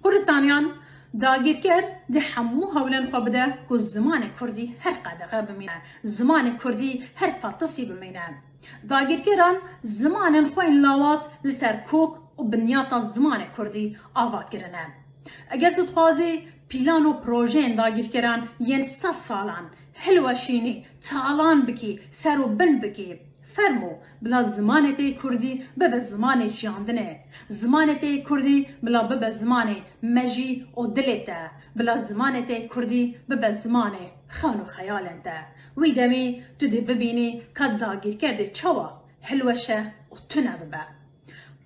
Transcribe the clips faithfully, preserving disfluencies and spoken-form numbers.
Kurdistaniyan dagîrker di hemû hewlên xwe bide ku zimanê kurdî her qedexe bimîne, zimanê kurdî her fetisî bimîne. Dagîrkeran zimanên xwe yên lawaz li ser kok û binyata zimanê kurdî ava kirine. Eger tu dixwazî pîlan û projeyên dagîrkeran yên sed salan hilweşînî, talan bikî, ser û bin bikî, fermo, bila zimanê te yê kurdî bibe zimanê jiyandinê. Zimanê te yê kurdî bila bibe zimanê mejî û dilê te. Bila zimanê te yê kurdî bibe zimanê xewn û xeyalên te. Wî demî tu dê bibînî ka dagîrker dê çawa hilweşe û tune bibe.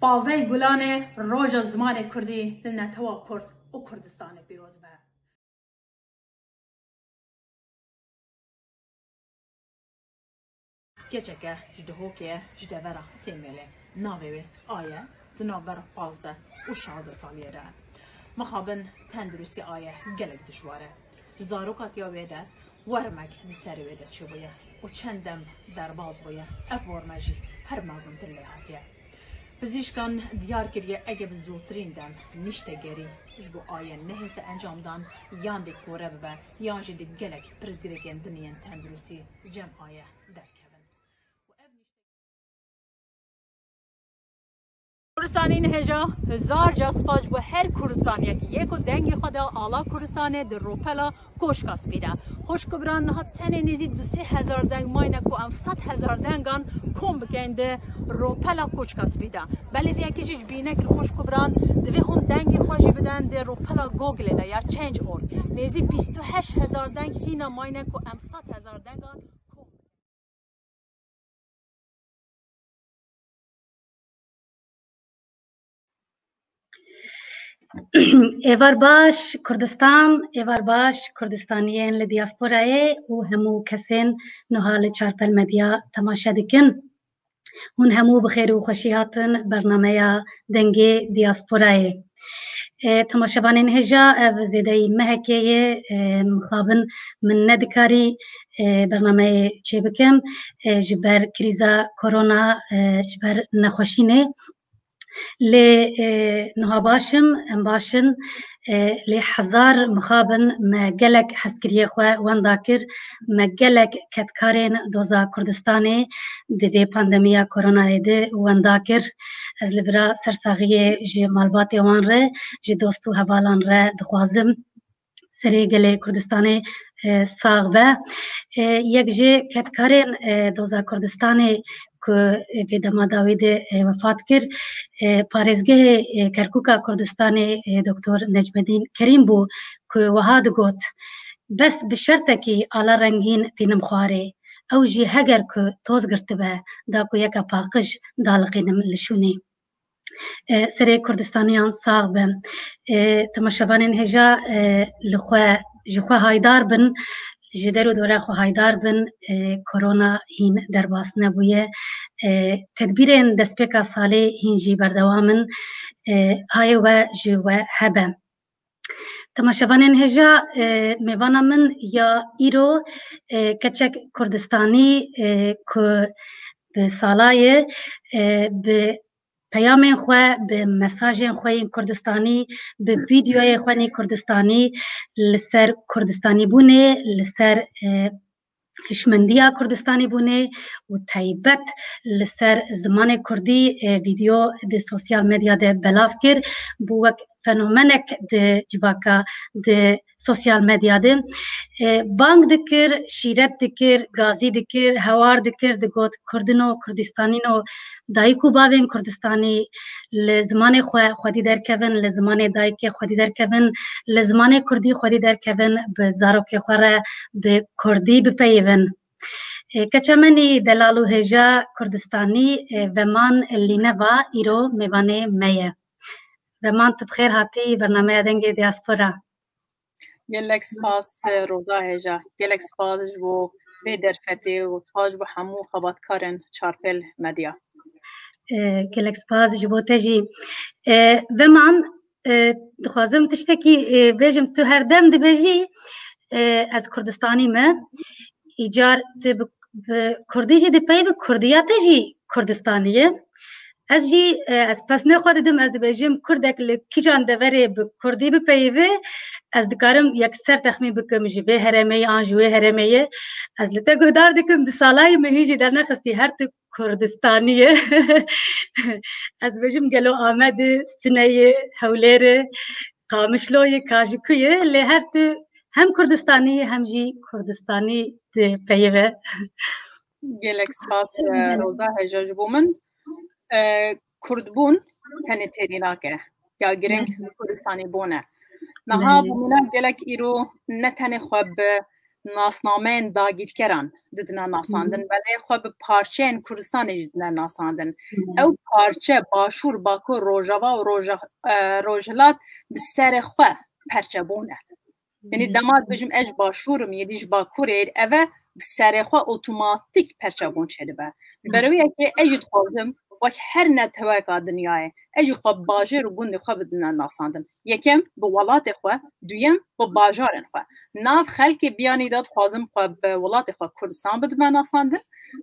Pazdehê Gulanê roja zimanê kurdî li netewa kurd û Kurdistanê pîroz be. Keçeke ji Dihokê ye, ji devera Sêmêlê. Navê wê Aye, di navbera pazdeh û şazdeh saliyê de. Mixabin tenduristî Aye gelek dijwar e. Ji zarokatiya wê de wermek di serê wê de çêbûye û çend dem derbas bûye. Ev werme jî her mezintir lê hatiye. Pizîşkan diyar kiriye, ege bi zûtirîn dem nîştegerî ji bo Aye nehête encamdan, yan dê kore bibe, yan jî di gelek pirsgirêkên din yên tenduristî cem Aye derkevin. Û ev nîşte- Kurdistanî nihêja, hezar ca spas ji bo her Kurdistaniyekî yê ku dengê xwe da ala Kurdistanê di rûpela Koçka Spî de. Xwişk û biran, niha tenê nêzî du sê hezar deng mayne ku em sed hezar dengan kom bikein di rûpela Koçka Spî de. Belê vê yekê jî ji bînek li xwişk û biran, divê hûn dengê xwe jî bidin di rûpela Google de ya Change nokta org. Nêzî bîst û heşt hezar deng hîna mayne ku em sed hezar dengan kom bikein. Êvar baş Kurdistan, êvar baş Kurdistaniyên li diasporayê û hemû kesên niha li Çarpel Medya temaşe dikin. Hûn hemû bi xêr û xweşî hatin bernameya Dengê Diasporayê. E, temaşevanên hêja, ev zêdeyî mehekê ye, e, mixabin min nedikarî, e, bernameyê çêbikim, e, ji ber krîza korona, e, ji ber nexweşînê. Lê, e, niha baş im, em baş in, e, lê hezar mixabin me gelek hezkiriyê xwe wenda kir, me gelek kedkarên doza Kurdistanê di vê pandemiya koronayê de wenda kir. Ez li vira sersaxiyê ji malbatê wan re, ji dost û hevalan re dixwazim. Serê gelê Kurdistanê, e, sax be. E, yek ji kedkarên, e, doza Kurdistanê ku, e, vê dema dawî de, e, wefat kir, e, parêzgehê, e, Kerkûka Kurdistanê, e, Doktor Necmedîn Kerîm bû ku wiha digot, bes bi şertekî ala rengîn tînim xwarê. Ew jî heger ku toz girtibe, da ku yeka paqij daliqînim li şûnê. E, serê Kurdistaniyan sax be. E, temaşevanên hêja, e, li xwe, ji xwe haydar bin, ji der û dora xwe haydar bin, e, korona hîn derbas nebûye. E, tedbîrên destpêka salê hîn jî berdewam in. E, hayê we ji we hebe. Temaşevanên hêja, e, mêvana min ya îro, e, keçek Kurdistanî, e, ku bi sala ye, e, bi peyamên xwe, bi mesajên xwe yên Kurdistanî, bi vîdeoyê xwe yên Kurdistanî li ser Kurdistanîbûnê, li ser, e, hişmendiya Kurdistanîbûnê û taybet li ser zimanê kurdî, e, vîdeo di sosyal medya de belav kir, bû wek fenomenek di civaka, di sosyal medya de, e, bang dikir, şîret dikir, gazî dikir, hewar dikir, digot, Kurdino, Kurdistanîno, dayik û bavên Kurdistanî li zimanê xwe xwedî derkevin, li zimanê dayikê xwedî derkevin, li zimanê kurdî xwedî derkevin, bi zarokê xwe re bi kurdî bipeyivin. E, keça me nî delal û hêja Kurdistanî, e, Veman Lîneva îro mêvanê me ye. Veman, tu bi xêr hatî bernameya Dengê Diaspora. Gelek spas, e, Roza Hêja. Gelek spas ji bo vê derfetê û spas ji bo hemû xebatkarên Çarpêl Medya. E, gelek spas ji bo te jî. E, Veman, e, dixwazim tiştekî, e, bêjim. Tu her dem dibêjî, e, ez Kurdistanî me. Îcar tu bi, bi Kurdî jî dipeyivî, Kurdiya te jî Kurdistanî ye. Ez jî, e, ez pesnê xwe didim, ez dibêjim, Kurdek li kîjan deverê bi Kurdî bipeyive, ez dikarim yekser texmîn bikim, ji vê herêmê ye an ji wê herêmê ye. Ez li te guhdar dikim, bi salayê min hîn jî dernexistî, her tu Kurdistanî ye. Ez dibêjim, gelo Amedê, Sineyê, Hewlêrê, Qamişloyê, ka ji ku ye, lê her tu hem Kurdistanî ye, hem jî Kurdistanî dipeyive. Gelek spas, e, Roza, heja ji bo min. E, Kurdbûn tenê têrî nake. Ya giring Kurdistanî bûn e. Niha bi mînak gelek îro ne tenê xwe bi nasnameyên dagîrkeran didine nasandin, belê xwe bi parçeyên Kurdistanê jî didine nasandin. Ew parçe Başûr, Bakur, Rojava û Roja-, e, Rojhilat bi serê xwe perçe bûne. Yanî dema dibêjim ez ji Başûr im, yê dî ji Bakurê, ev e bi serê xwe otomatîk perçebûn çêdibe. Ji ber wê yekê ez jî dixwazim wek her neteweka dinyayê, ez jî xwe bi bajêr û gundê xwe bidime nasandin. Yekem bi welatê xwe, duyem bi bajarên xwe. Nav xelkê biyanî de dixwazim xwe bi welatê xwe Kurdistan bidime nasandin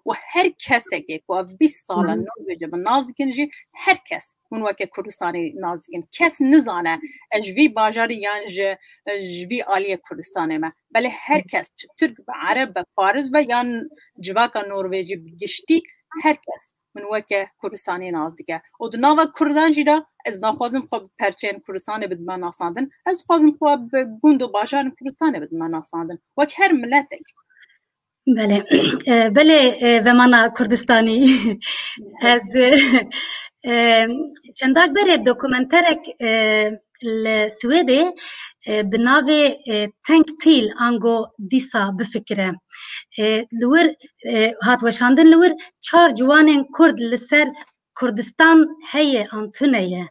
û her kesekê ku ev bîst sal e Norvêcê bi nas dikin jî, her kes hûn weke Kurdistanê nas dikin. Kes nizane ez ji vî bajarî yan ji, ji vî aliyê Kurdistanê me. Belê her kes, çi Tirk be, Ereb be, Faris be yan civaka Norvêcî bi giştî, her kes min weke Kurdistanê nas dike. Û di nava Kurdan jî de ez naxwazim xwe bi perçeyên Kurdistanê bidime nasandin. Ez dixwazim xwe bi gund û bajarên Kurdistanê bidime nasandin. Wek her miletek. Belê. E, belê, e, Vemana Kurdistanî. Ez, e, e, çendak berê dokumenterek, e, li Swêdê, e, bi navê, e, Tenk Til ango dîsa bifikire. E, li wir, e, hat weşandin li wir çar ciwanên Kurd li ser Kurdistan heye an tune ye.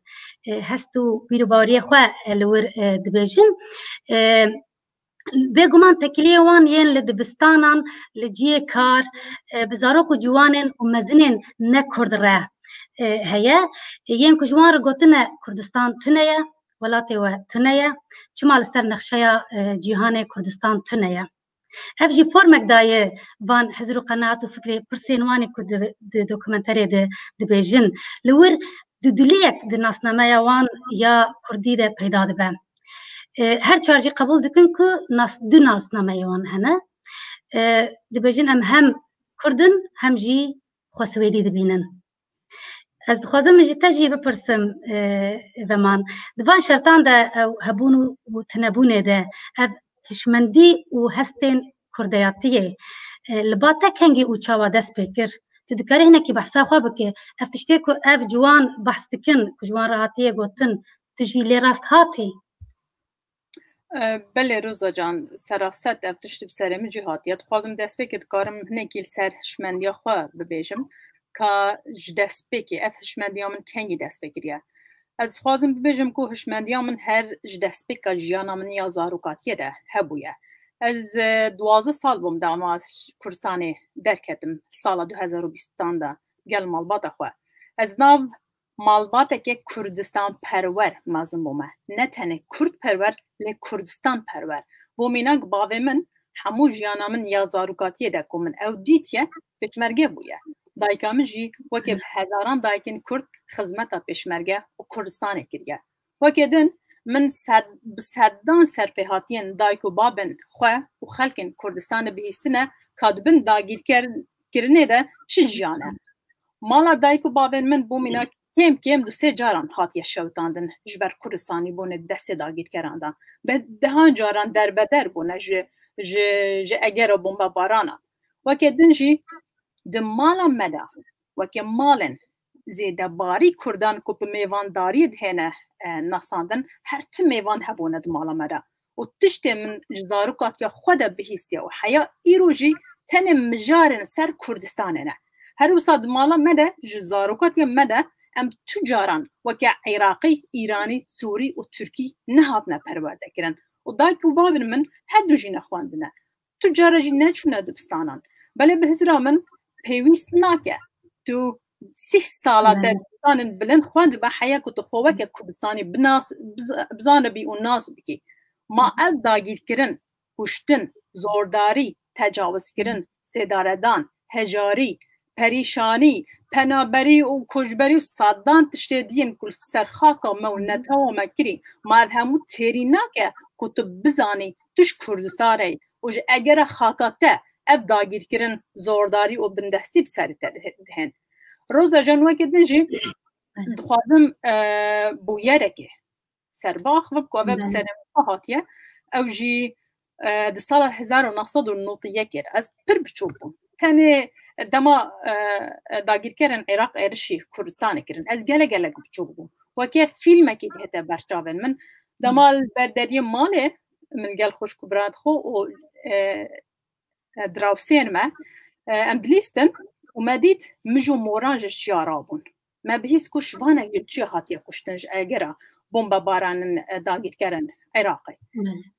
E, hest û bîr û baweriyê xwe, e, li wir, e, dibêjin. E, Bêguman tekiliyê wan yên li dibistanan, li cihê kar, e, bi zarok û ciwanên û mezinên ne Kurd re, e, heye. Yên ku ji wan re gotine Kurdistan tune ye, welatê we tune ye. Çima li ser nexşeya, e, cîhanê Kurdistan tune ye? Ev jî formek daye van hizir û qenaat û fikrê pirsên wan ê ku di, di dokumenterê de dibêjin. Li wir dudiliyek di nasnameya wan ya Kurdî de peyda dibe. E, her çar jî qebûl dikin ku nas-, du nasnameyê wan hene. E, dibêjin em hem Kurd in, hem jî xwe Swêdî dibînin. Ez dixwazim min ji te jî bipirsim, e, Veman. Di van şertan de ew hebûn û, û tunebûnê de ev hişmendî û hestên kurdeyatiyê, e, li ba te kengî û çawa dest pê kir? Tu dikarî hinekî behsa xwe bikî. Ev tiştê ku ev ciwan behs dikin, ku ji wan re hatiye gotin, tu jî lê rast hatî? E, belê Roza can, seraset ev tişt bi serê min jî hatiye. Dixwazim destpêkê dikarim hinekî li ser hişmendiya xwe bibêjim, ka ji destpêkê ev hişmendiya min kengî dest pê kiriye. Ez dixwazim bibêjim ku hişmendiya min her ji destpêka jiyana min ya zarokatiyê de hebûye. Ez, e, duwazdeh sal bûm dema Kurdistanê derketim, sala du hezar û bîstan de gel malbata xwe. Ez nav malbateke Kurdistan perwer mezin bûme. Ne tenê Kurd perwer, lê Kurdistan perwer. Bo mînak, bavê min hemû jiyana min ya zarokatiyê de ku min ew dîtiye, pêşmerge bûye. Dayika min jî weke bi hezaran dayikên Kurd xizmeta pêşmerge û Kurdistanê kiriye. Weke din, min sed, bi sedan serpêhatiyên dayik û babên xwe û xelkên Kurdistanê bihîstine ka di bin dagîrker-, kirinê de çi jiyan e. Mala dayik û bavên min bo mînak kêm kêm du sê caran hatiye şewitandin ji ber Kurdistanî bûne destê dagîrkeran de. Bi dehan caran derbeder bûne ji, ji, ji egera bombebarana. Weke din jî di mala me de, weke malên zêdebarî Kurdan ku bi mêvandariyê dihêne, e, nasandin, her ti mêvan hebûne di mala me de. Û tiştê min ji zarokatiya xwe de bihîstiye û heya îro jî tenê mijarên ser Kurdistanê ne. Her wisa di mala me de ji zarokatiya me de em tu caran weke Iraqî, Îranî, Sûrî û Tirkî nehatine perwerdekirin. Û dayik û bavên min her du jî nexwendine. Tu cara jî neçûne dibistanan. Belê bi hizira min pêwîst nake tu sîh sala te dibistanên bilind xwendibe heya ku tu xwe weke Kurdistanî binas-, biz-, bizanibî û nas bikî. Ma ev dagîrkirin, kuştin, zordarî, tecawizkirin, sêdaredan, hejarî, perîşanî, penaberî û koçberî û sedan tiştê diyên ku li ser xaka me û netewa me kirî, ma ev hemû têrî nake ku tu bizanî tu ji Kurdistanê yî û ji egera xaka te ev dagîrkirin, zordarî û bindestî bi serê te dihên. Roza Can, weke din jî dixwazim, e, bûyerekê serbax ve ku ev bi serê min hatiye. Ew jî, e, di sala hezar û neh sed û nod û yek e. Ez pir biçûk bûm. Tenê dema, e, e, dagîrkerên Iraq êrişî Kurdistanê kirin, ez gelek gelek biçûk bûm. Weke fîlmekî dihête ber çavên min. Dema li ber deriyê malê min gel xwişk û birayên xwe û, e, e, dirawsên me, e, em dilîstin û me dît mij û moran ji çiya rabûn. Me bihîst ku şivanek ji çiya hatiye kuştin ji egera bombebaranên, e, dagîrkerên Iraqê.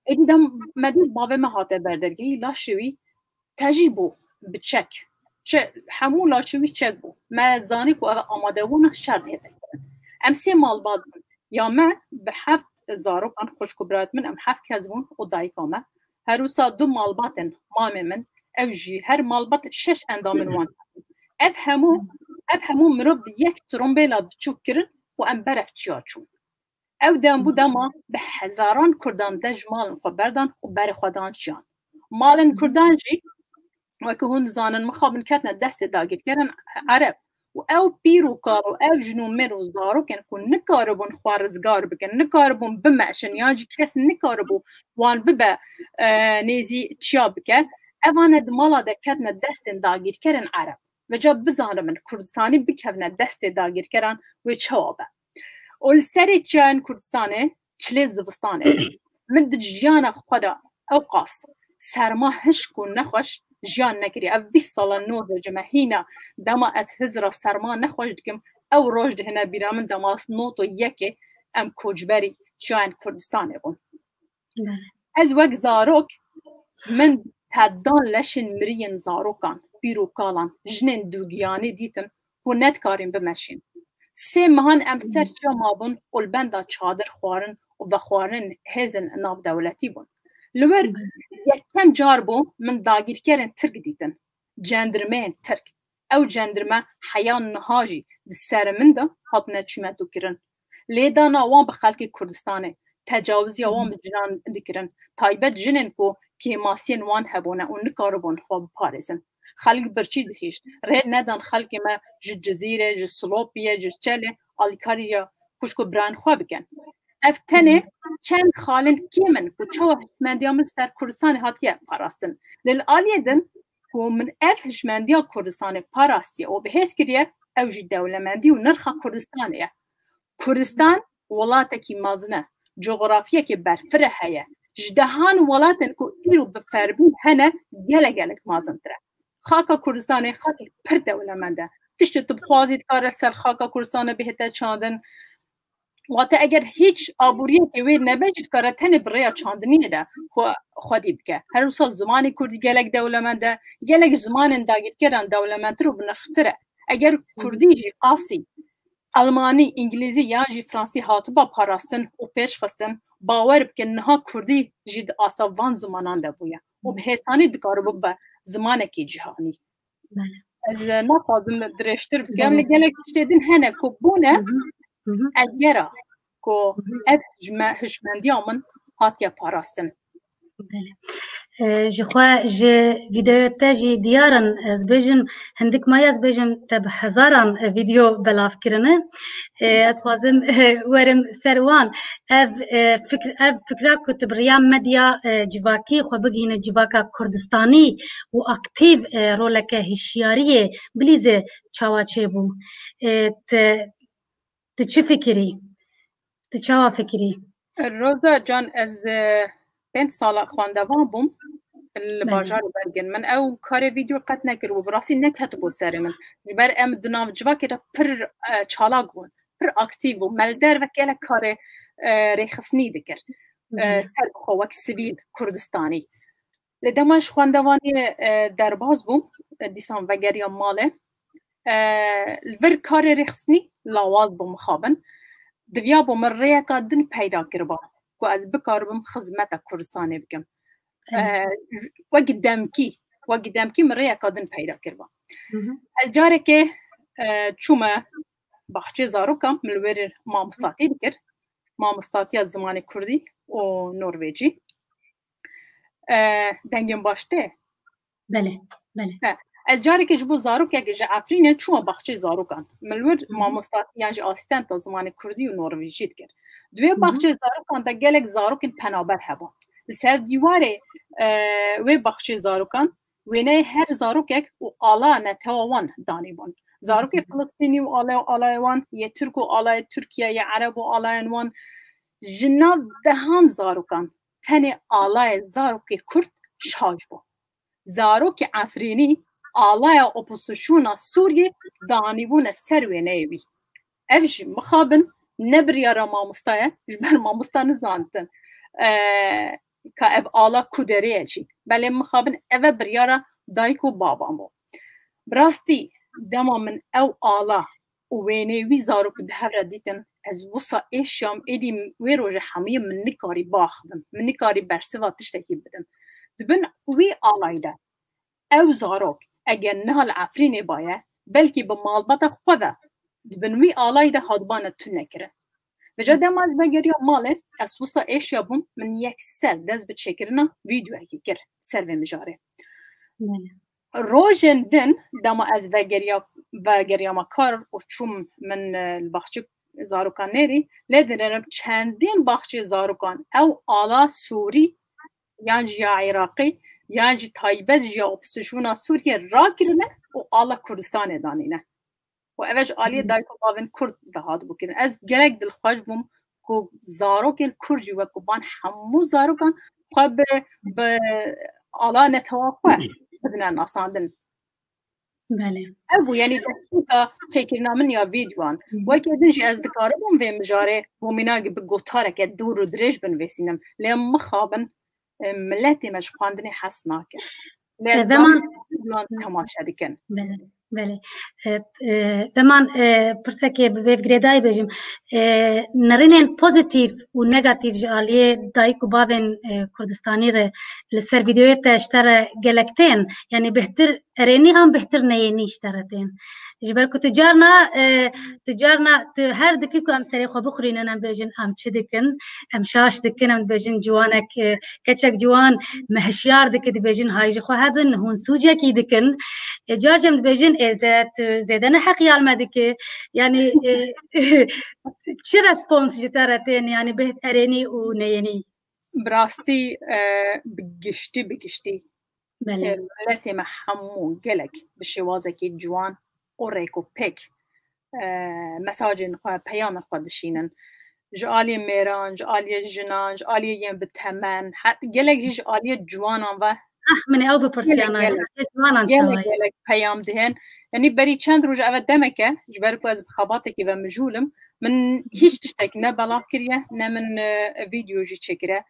Êdî dem me dît bavê me hate ber dergehî, laşê wî tejî bû bi çek. Çi, hemû laşê wî çek bû. Me zanî ku ev amadebûna şer dihête kirin. Em sê malbat bûn. Ya me bi heft zarokan, xwişk û birayên min, em heft kes bûn û dayika me. Her wisa du malbatên mamê min, ew jî her malbat şeş endamên wan hebûn. Ev hemû, ev hemû mirov di yek trombêla biçûk kirin û em berev çiya çûn. Ew dem bû dema bi hezaran Kurdan dest ji malên xwe berdan û berê xwe dan çiyan. Malên Kurdan jî, weke hûn dizanin, mixabin ketine destê dagîrkerên Ereb. Û ew pîr û kal û ew jin û mêr û zarokên ku nikaribûn xwe rizgar bikin, nikaribûn bimeşin, yan jî kes nikaribû wan bibe, e, nêzî çiya bike, evane di mala de ketine destên dagîrkerên Ereb. Veca bizanimin Kurdistanî bikevine destê dagîrkeran wê çawa be. Û li serê çiyayên Kurdistanê çilê zivistanê. Min di jiyana xwe de ewqas serma hişk û nexweş jiyan nekiriye. Ev bîst sala Norvêcê me, hîna dema ez hizra serma nexweş dikim, ew roj dihêne bîra min dema nod û yekê em koçberî çiyayên Kurdistanê bûn. Belê. Ez wek zarok, min sedan leşên miriyên zarokan, pîr û kalan, jinên dugiyanî dîtin ku nedikarîn bimeşîn. Sê mehan em ser çiya mabûn û li benda çadir xwarin û vexwarinên hêzên navdewletî bûn. Li wir yekem car bû min dagîrkerên Tirk dîtin, cendirmeyên Tirk. Ew cendirme heya niha jî di ser min de hatine çîmetûkirin. Lêdana wan bi xelkê Kurdistanê, tecawiziya wan bi jinan dikirin, taybet jinên ku kêmasiyên wan hebûne û nikaribûn xwe biparêzin. Xelk birçî dihişt. Rê nedan xelkê me ji Cizîrê, ji Silopiyê, ji Çelê alîkariya xwişk û birayên xwe bikin. Ev tenê çend xalên kêm in ku çawa hişmendiya min ser Kurdistanê hatiye parastin. Lê li aliyê din ku min ev hişmendiya Kurdistanê parastiye û bi hêz kiriye, ew jî dewlemendî û nirxa Kurdistanê ye. Kurdistan welatekî mezin e, cografyekê berfireh heye. Ji dehan welatên ku îro bi ferbûn hene gelek gelek mezintir e. Xaka Kurdistanê xakek pir dewlemend e. Tiştê tu bixwazî dikare ser xaka Kurdistanê bihête çandin. Wate eger hîç aboriyekê wê nebe jî dikare tenê bi rêya çandiniyê de xwe, xwedî bike. Her wisa zimanê kurdî gelek dewlemend e. Gelek zimanên dagirkeran dewlemendtir û binirxtir e. Eger kurdî jî qasî Almanî, îngilîzî yan jî fransî hatiba parastin û pêş xistin, bawer bikin niha kurdî jî di asta van zimanan de bûye û bi hêsanî dikaribe bibe zimanekî cîhanî. Belê. Ez, e, naxwazim dirêjtir bikim, belê, lê gelek tiştê din hene ku bûne, hı hı, hı hı, ezgera ku, hı hı, ev hijme-, hişmendiya min hatiye parastin. Belê. E, ji xwe ji vîdeoya te jî diyar in, ez bêjim, hindik maye ez bêjim te bi hezaran, e, vîdeo belav kirine. E, ez dixwazim, e, werim ser wan. Ev, e, fikr-, ev fikra ku tu bi riya medya, e, civakî xwe bigihîne civaka Kurdistanî û aktîv, e, roleke hişyariyê bilîzê çawa çêbû? E, te, tu çi fikirî? Tu çawa fikirî? Roza Can, ez, e, pênc sala xwendevan bûm li, belê, bajarê Bergin. Min ew karê vîdeo qet nekir û bi rastî neketibû serê min. Ji ber em di nav civakê de pir, e, çalak bûn, pir aktîf bûn. Me li derve gelek karê, e, rêxistinî dikir. E, hı hı, ser bi xwe wek sivîl Kurdistanî. Lê dema ji xwendevaniyê, e, derbas bûm, e, dîsan vegeriya malê. E, li vir karê rêxistinî lawaz bû mixabin. Diviya bû min rêyeka din peyda kiriba ku ez bikaribim xizmeta Kurdistanê bikim. E, evet, wek demkî, wek demkî min rêyeka din peyda kiriba. Ez carekê e, çûme baxçê zarokan, min li wêrê mamostatî dikir. Mamostatiya zimanê kurdî û norvêcî. E, dengên baş tê? Belê, belê. He. Ez carekê ji bo zarokek ji Efrînê çûme baxçê zarokan. Min li wir mamostatiyan jî asîstenta zimanê kurdî û norvêcî dikir. Di wê baxçê zarokan de gelek zarokên penaber hebûn. Li ser dîwarê e, wê baxçê zarokan wêneyê her zarokek û ala netewa wan danîbûn. Zarokê Filistînî û alaya, alaya wan, yê Tirk û alaya Tirkiye, yê Ereb û alayên wan. Ji nav dehan zarokan tenê alayê zarokê Kurd şaş bû. Zarokê Efrînî alaya opozisyona Sûriyê danîbûne ser wêneyê wî. Ev jî mixabin ne biryara mamosta ye, ji ber mamosta nizantin e, ka ev ala ku derê ye jî. Belê mixabin ev e biryara dayik û bavan bû. Bi rastî dema min ew ala û wêneyê wî zarok bi hev re dîtin, ez wisa êşiyam, êdî wê rojê hemûyê min nikarî biaxivim, min nikarî bersiva tiştekî bidim. Di bin wî alayî de ew zarok eger niha li Efrînê baye, belkî bi malbata xwe ve di bin wî alayî de hatibane tune kirin. Vêca dema ez vegeriya malê, ez wisa êşiya bûm, min yekser dest bi çêkirina vîdeoyekê kir ser vê mijarê. Rojên din dema ez vegeriya, vegeriyama kar û çûm min e, li baxçê zarokan nêrî, lê dinerim çendîn baxçê zarokan ew ala Sûrî yan jî ya Iraqî yan jî taybet jî ya opozisyona Sûriyê rakirine û ala Kurdistanê danîne. Û ev ji aliyê dayik û bavên Kurd ve hatibû kirin. Ez gelek dilxweş bûm ku zarokên Kurd jî wekî van hemû zarokan xwe bi, bi ala netewa xwe bidine nasandin. Belê. Ev bû, yanî destpêka çêkirina min ya vîdeoan. Wekî din jî ez dikaribûm vê mijarê bo mînak bi gotareke dûr û dirêj binivîsînim. Lê mixabin e, miletê me ji xwendinê hes nake. Lê E, veman- zaten temaşe dikin. Belê, belê. E, e, veman e, pirsekê bi vê girêdayî bêjim. E, nerînên pozîtîf û negatîf ji aliyê dayik û bavên e, Kurdistanî re li ser vîdeoyê te ji te re gelek tên. Yanî bêhtir erênî an bêhtir neyênî ji te re tên. Ji ber ku tu carna, e, tu carna, tu her dikî ku em serê xwe bixurînin, em bêjin, em çi dikin, em şaş dikin, em dibêjin ciwanek, e, keçek ciwan me hişyar dike, dibêjin, hay ji xwe hebin, hûn sûcekî dikin. E, car cem dibêjin, ê te tu zêde neheqiyal me dike. Yanî, e, çi respons ji te re tên, yanî bêht erênî û neyênî? Bi rastî, e, bi giştî, bi giştî. Belê. E, miletê me hemû gelek bi şêwazekî ciwan û rêk û pêk, e, mesajên xwe, peyamên xwe dişînin. Ji aliyê mêran, ji aliyê jinan, ji aliyê yên bi temen, het-, gelek jî ji aliyê ciwanan ve Ah, min ê ew bipirsiya Gelek, na, gelek. ji aliyê ciwanan gelek çawa ye? Gelek peyam dihên. Yanî berî çend roj eve demek e, ji ber ku ez bi xebateke ve mijûl im, min hîç tiştek ne belav kiriye, ne min, e, vîdeo jî çêkire.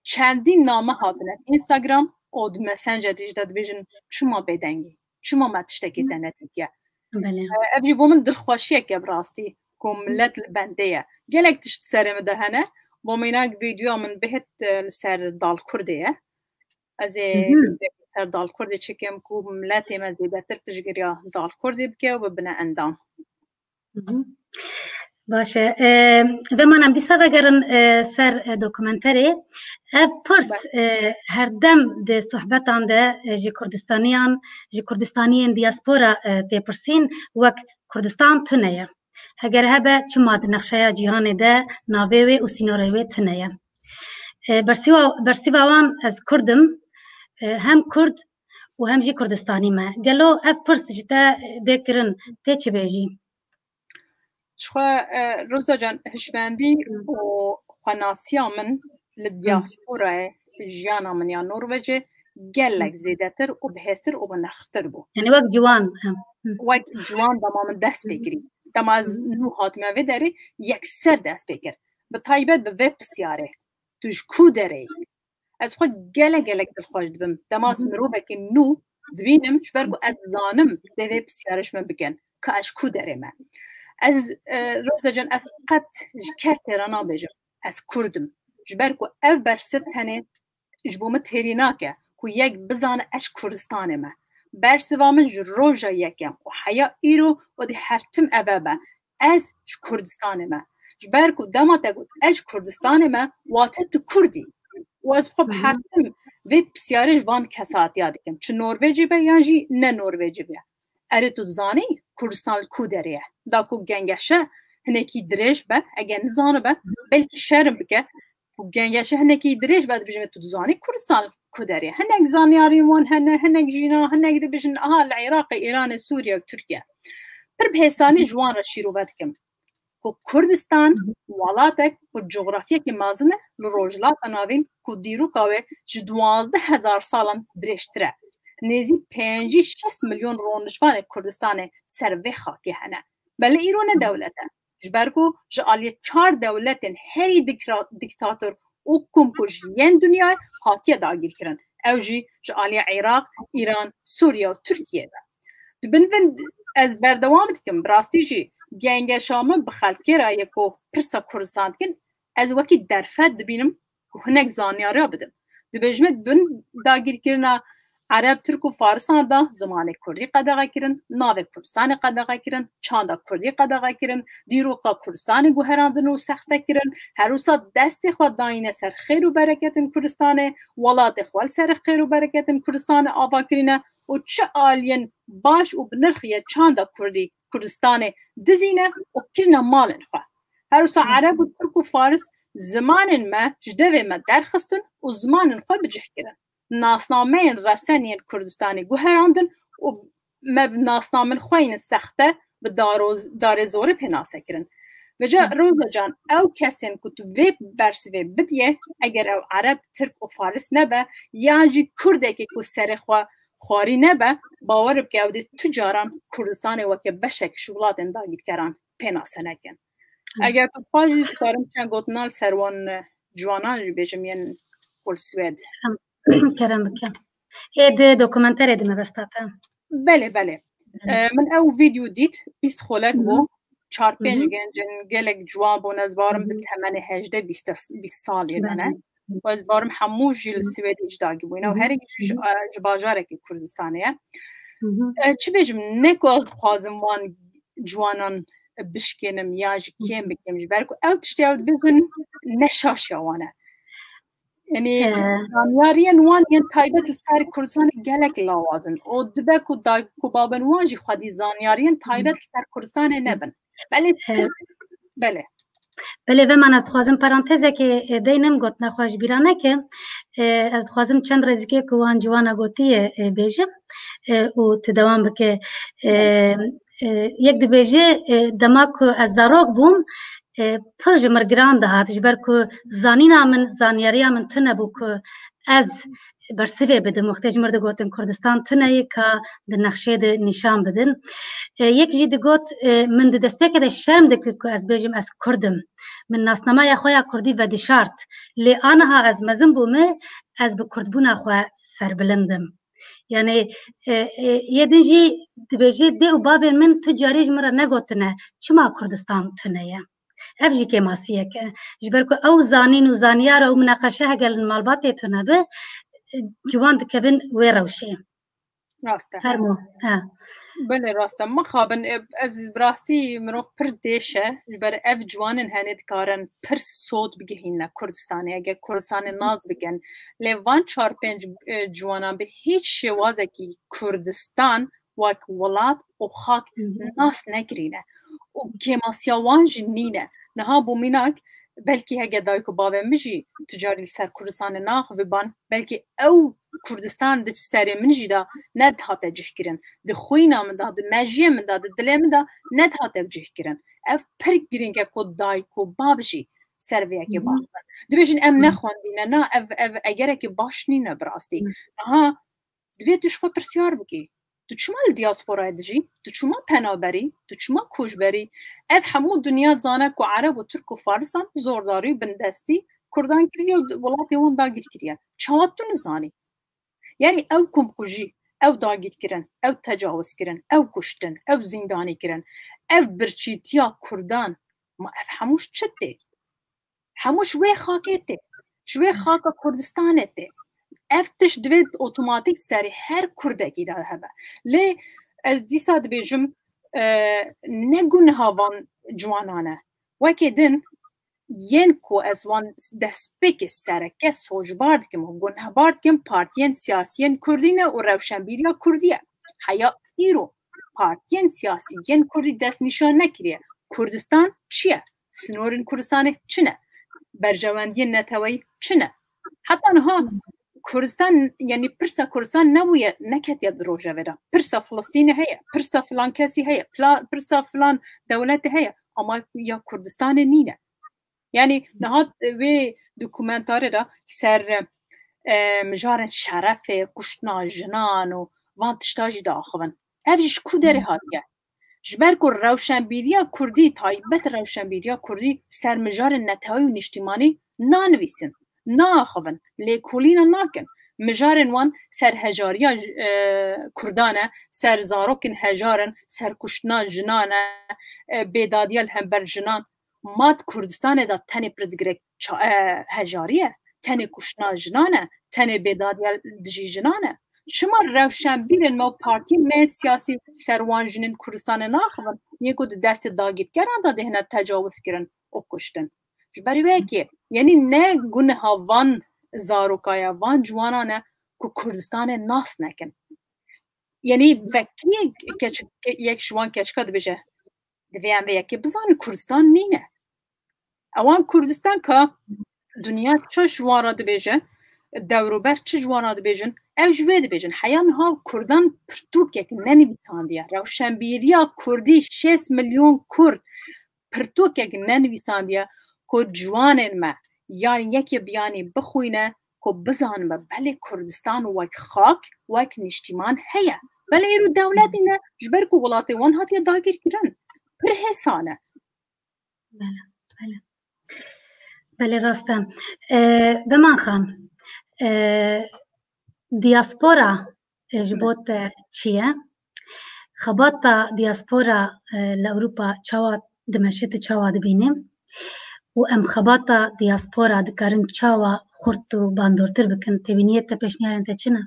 Çendîn name hatine Instagram û di Messenger jî de dibêjin, çima bêdengî, çima me tiştekê te nedîtiye. Belê. E, ev jî bo min dilxweşiyek e bi rastî, ku milet li bendê ye. Gelek tişt serê min de hene, bo mînak vîdeoya min bihêt, e, li ser Dal Kurdê ye. Ez ê Mhm. ser Dal Kurdê çêkim ku miletê me zêdetir piştgiriya Dal Kurdê bike û bibine endam. Mhm. Baş e. E, veman em dîsa vegerin, e, ser, e, dokumenterê. Ev pirs, e, her dem di sohbetan de, e, ji Kurdistaniyan, ji Kurdistaniyên diaspora, e, tê pirsîn, wek Kurdistan tune ye. Heger hebe, çima di nexşeya cîhanê de navê wê û sînorê wê tune ye? E, bersiva, bersiva wan, ez Kurd im, e, hem Kurd û hem jî Kurdistanî me. Gelo ev pirs ji te bê kirin, tê çi bêjî? Ji xwe, e, Roza Can, hişmendî û xwenasiya min li diasporayê jiyana min ya Norvecê gelek zêdetir û bihêztir û bi nirxtir bû. Yanî wek ciwan, hem. Hı. Wek ciwan dema min dest pê kirî. Dema ez nû hatime vê derê, yekser dest pê kir. Bi taybet bi vê pisyarê, tu ji ku derê yî? Ez xwe gelek gelek dilxweş dibim. Dema ez mirovekî nû dibînim, ji ber ku ez zanim dê vê pisyarê ji min bikin, ka ez ji ku derê me. Ez, e, Roza Can, ez qet ji kesê re nabêjim, ez Kurd im. Ji ber ku ev bersiv tenê ji bo min têrî nake ku yek bizane ez ji Kurdistanê me. Bersiva min ji roja yekem û heya îro û di her tim eve be. Ez ji Kurdistanê me. Ji ber ku dema te got ez ji Kurdistanê me, wate tu Kurd î. Û ez xwe bi her tim vê pisyarê ji van kesatiya dikim. Çi Norvecî be yan jî ne Norvecî be. Erê tu dizanî Kurdistan li ku derê ye? Da ku gengeşe hinekî dirêj be, eger nizanibe, belkî şerm bike. Ku gengeşe hinekî dirêj be, dibêjime tu dizanî Kurdistan li ku derê ye. Hinek zanyariyên wan hene, hinek jî na, hinek dibêjin aha li Iraqê, Îranê, Sûriye û Tirkiye. Pir bi hêsanî ji wan re şîrove dikim ku Kurdistan welatek û cografyekî mezin e li Rojhilata Navîn ku dîroka wê ji duwazdeh hezar salan dirêjtir e. Nêzî pêncî şeş milyon rûnişvanê Kurdistanê ser vê xakê hene. Belê îro ne dewlet e. Ji ber ku ji aliyê çar dewletên herî dikra-, diktator û komkuj yên dinyayê hatiye dagîrkirin. Ew jî ji aliyê Iraq, Îran, Sûriye û Tirkiye be. Di bin vin ez berdewam dikim. Bi rastî jî gengeşa min bi xelkê re ye ku pirsa Kurdistan dikin. Ez wekî derfet dibînim ku hinek zanyariya bidim. Dibêjime di bin dagîrkirina Ereb, Tirk û Farisan de zimanê Kurdî qedexe kirin, navê Kurdistanê qedexe kirin, çanda Kurdî qedexe kirin, dîroka Kurdistanê guherandin û sexte kirin, her wisa destê xwe dayîne ser xêr û bereketên Kurdistanê, welatê xwe li ser xêr û bereketên Kurdistanê ava kirîne û çi aliyên baş û bi nirx yê çanda Kurdî Kurdistanê dizîne û kirine malên xwe. Her wisa Ereb û Tirk û Faris zimanên me ji devê me derxistin û zimanên xwe bi cih kirin. Nasnameyên resen yên Kurdistanê guherandin û me bi nasnamên xwe yên sexte bi daro-, darê zorê pênase kirin. Vêca Roza can, ew kesên ku tu vê bersivê bidiyê, eger ew Ereb, Tirk û Faris nebe, yan jî Kurdekê ku serê xwe xwarî nebe, bawer bike ew dê tu caran Kurdistanê weke beşek ji welatên dagîrkeran pênase nekin. Eger tu dixwazî, dikarim çend gotina li ser wan, e, ciwanan jî bêjim, yên ku li Swêd. Kerem bike. Ê di dokumenterê di mebesta te. Belê, belê. E, min ew vîdeo dît, bîst xolek bû. Çar pênc gencên gelek ciwan bûn, ez barim di temenê hejdeh bîst, bîst salê de ne. Û ez barim hemû jî li Swêdê ji dagî bûyne û herî jî ji, e, ji bajarekî Kurdistanê ye. E, çi bêjim, ne ku ez dixwazim wan ciwanan bişkênim ya jî kêm bikim, ji ber ku ew tiştê ew dibêjin ne şaşiya wan e. Yanî zanyariyên wan yên taybet li ser Kurdistanê gelek lawaz in. Û dibe ku dayik û babên wan jî xwedî zanyariyên taybet li ser Kurdistanê nebin. Belê, belê. Belê, ve man ez dixwazim parantezekê, e, deynim, gotina xwe ji bîra neke. E, ez dixwazim çend rêzikê ku wan ciwana gotiye, e, bêjim, e, û tu dewam bike. E, e, yek dibêje, e, dema ku ez zarok bûm, e, pir ji mir giran dihat, ji ber ku zanîna min, zanyariya min tune bû ku ez bersivê bidim. Wextê ji mir digotin Kurdistan tune ye ka di nexşê de nîşan bidin. E, yek jî digot, e, min di destpêkê de şerm dikir ku ez bêjim ez Kurd im. Min nasnameya xwe ya Kurdî vedişart. Lê aniha ez mezin bûme, ez bi Kurdbûna xwe serbilind im. Yani, e, e, yê din jî dibêje, dê û bavên min tu carî ji min re negotine, çima Kurdistan tune ye? Ev jî kêmasiyek e. Ji ber ku ew zanîn û zanyar û minaqeşe heger li malbatê tune be, ciwan dikevin wê rewşê. Rast e. Fermo. He. Belê, rast e. Mixabin, e, ez bi rastî mirov pir dêş e. Ji ber ev ciwanên henê dikarin pir sot bigihîne Kurdistanê. Eger Kurdistanê nas bikin. Lê van çar pênc, e, ciwanan bi hîç şêwazekî Kurdistan wek welat û xak nas nekirîne. Û kêmasiya wan jî nîne. Niha bo mînak, belkî hege dayik û bavên min jî tu carî li ser Kurdistanê naxiviban, belkî ew Kurdistan di serê min jî de nedihate cihkirin. Di xwîna min de, di mejiyê min de, di dilê min de nedihate cihkirin. Ev pir girîng e ku dayik û bav jî ser vê yekê baxivin. Dibêjin em nexwendîne. Na, ev, ev egerekî baş nîne bi rastî. Niha divê tu ji xwe pirsyar bikî. Tu çima li diasporayê dijî? Tu çima penaberî? Tu çima koçberî? Ev hemû dinya dizane ku Ereb û Tirk û Farisan zordarî û bindestî Kurdan kiriye û welatê wan dagîr kiriye. Çawa tu nizanî? Yanî ew komkujî, ew dagîrkirin, ew tecawizkirin, ew kuştin, ew zîndanîkirin, ev birçîtiya Kurdan, ma ev hemû ji çi tê? Hemû ji wê xakê tê. Ji wê xaka Kurdistanê tê. Ev tişt divê otomatîk serê her Kurdekî de hebe. Lê ez dîsa dibêjim, e, ne guneha van ciwanan e. Wekî din yên ku ez wan destpêkê sereke socbar dikim û gunehbar dikim partiyên siyasiyên Kurdî ne û rewşenbîriya Kurdî ye. Heya îro partiyên siyasî yên Kurdî destnîşan nekiriye. Kurdistan çi ye? Sinorên Kurdistanê çi ne? Berjewendiyên neteweyî çi ne? Heta niha Kurdistan, yanî pirsa Kurdistan nebûye, neketiye di rojevê de. Pirsa Filistînê heye, pirsa filan kesî heye, pla-, pirsa filan dewletê heye. Ama ya Kurdistanê nîne. Yanî niha wê dokumentarê de ser, e, mijarên şerefê, kuştina jinan û van tişta jî diaxivin. Ev jî ji ku derê hatiye? Ji ber ku rewşenbîriya Kurdî, taybet rewşenbîriya Kurdî ser mijarên neteweyî û niştîmanî nanivîsin, naaxivin, lêkolîna nakin. Mijarên wan ser hejariya, e, Kurdan e, ser zarokên hejar in, ser kuştina jinan e, e, bêdadiya li hember jinan. Ma di Kurdistanê de tenê pirsgirêk ça-, e, hejarî ye, tenê kuştina jinan e, tenê bêdadiya dijî jinan e. Çima rewşenbîrên me û partiyên me yên siyasî ser wan jinên Kurdistanê naxivin, yên ku di destê dagirkeran de dihine tecawizkirin û kuştin? Ji ber wê yekê, yanî ne guneha van zaroka ye, van ciwanan e ku Kurdistanê nas nekin. Yanî vekirî yek keç-, yek ji wan keçika dibêje, divê em vê yekê bizanin, Kurdistan nîne. Ewan Kurdistan ka dinya çi ji wan re dibêje, dewrober çi ji wan re dibêjin, ew ji wê dibêjin. Heya niha Kurdan pirtûkek nenivîsandiye. Rewşenbîriya Kurdî, şêst milyon Kurd pirtûkek nenivîsandiye ku ciwanên me yan yekê bi yanî bixwîne ku bizanime belê Kurdistan wek xak, wek nîştîman heye. Belê îro dewletî ne, ji ber ku welatê wan hatiye dagîrkirin. Pir hêsan e. Bele, bele. Belê, rast e. E, Veman Xan, e, diaspora, e, ji bo te çi ye? Xebata diaspora, e, li Ewropa çawa dimeşe, tu çawa dibînî? Û em xebata diaspora dikarin çawa xurt û bandortir bikin? Têbîniyê te, pêşniyarên te çi ne?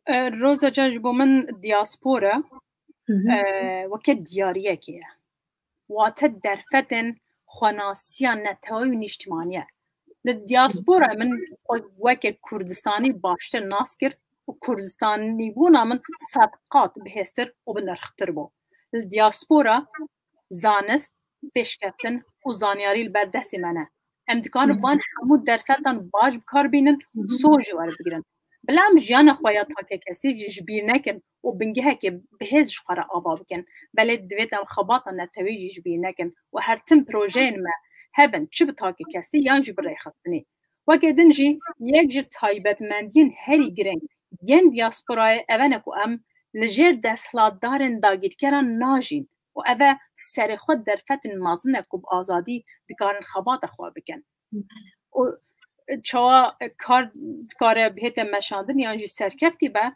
E, Roza can, ji bo min diaspora, Hı hı. e, weke diyariyekê ye. Wate derfetên xwenasiya neteweyî û nîştimanî ye. Li diaspora min xwe weke Kurdistanî baştir nas kir û Kurdistanîbûna min sed qat bihêztir û bi nirxtir bû. Li diaspora zanist, pêşkeftin û zanyarî li ber destê me ne. Em dikarin Hı hı. van hemû derfetan baş bi kar bînin û Hı hı. soz jî werbigirin. Bila em jiyana xwe ya takekesî jî ji bîr nekin û bingehekê bihêz ji xwe re ava bikin. Belê divêt em xebata netewî jî ji bîr nekin û her tim projeyên me hebin, çi bi takekesî yan jî bi rêxistinî. Weke din jî yek ji taybetmendiyên herî girîng yên diasporayê ev e ku em li jêr desthilatdarên dagîrkeran najîn û ev e serê xwe derfetên mezin e ku bi azadî dikarin xebata xwe bikin. Û çawa kar dikare bihête meşandin yan jî serkeftî be,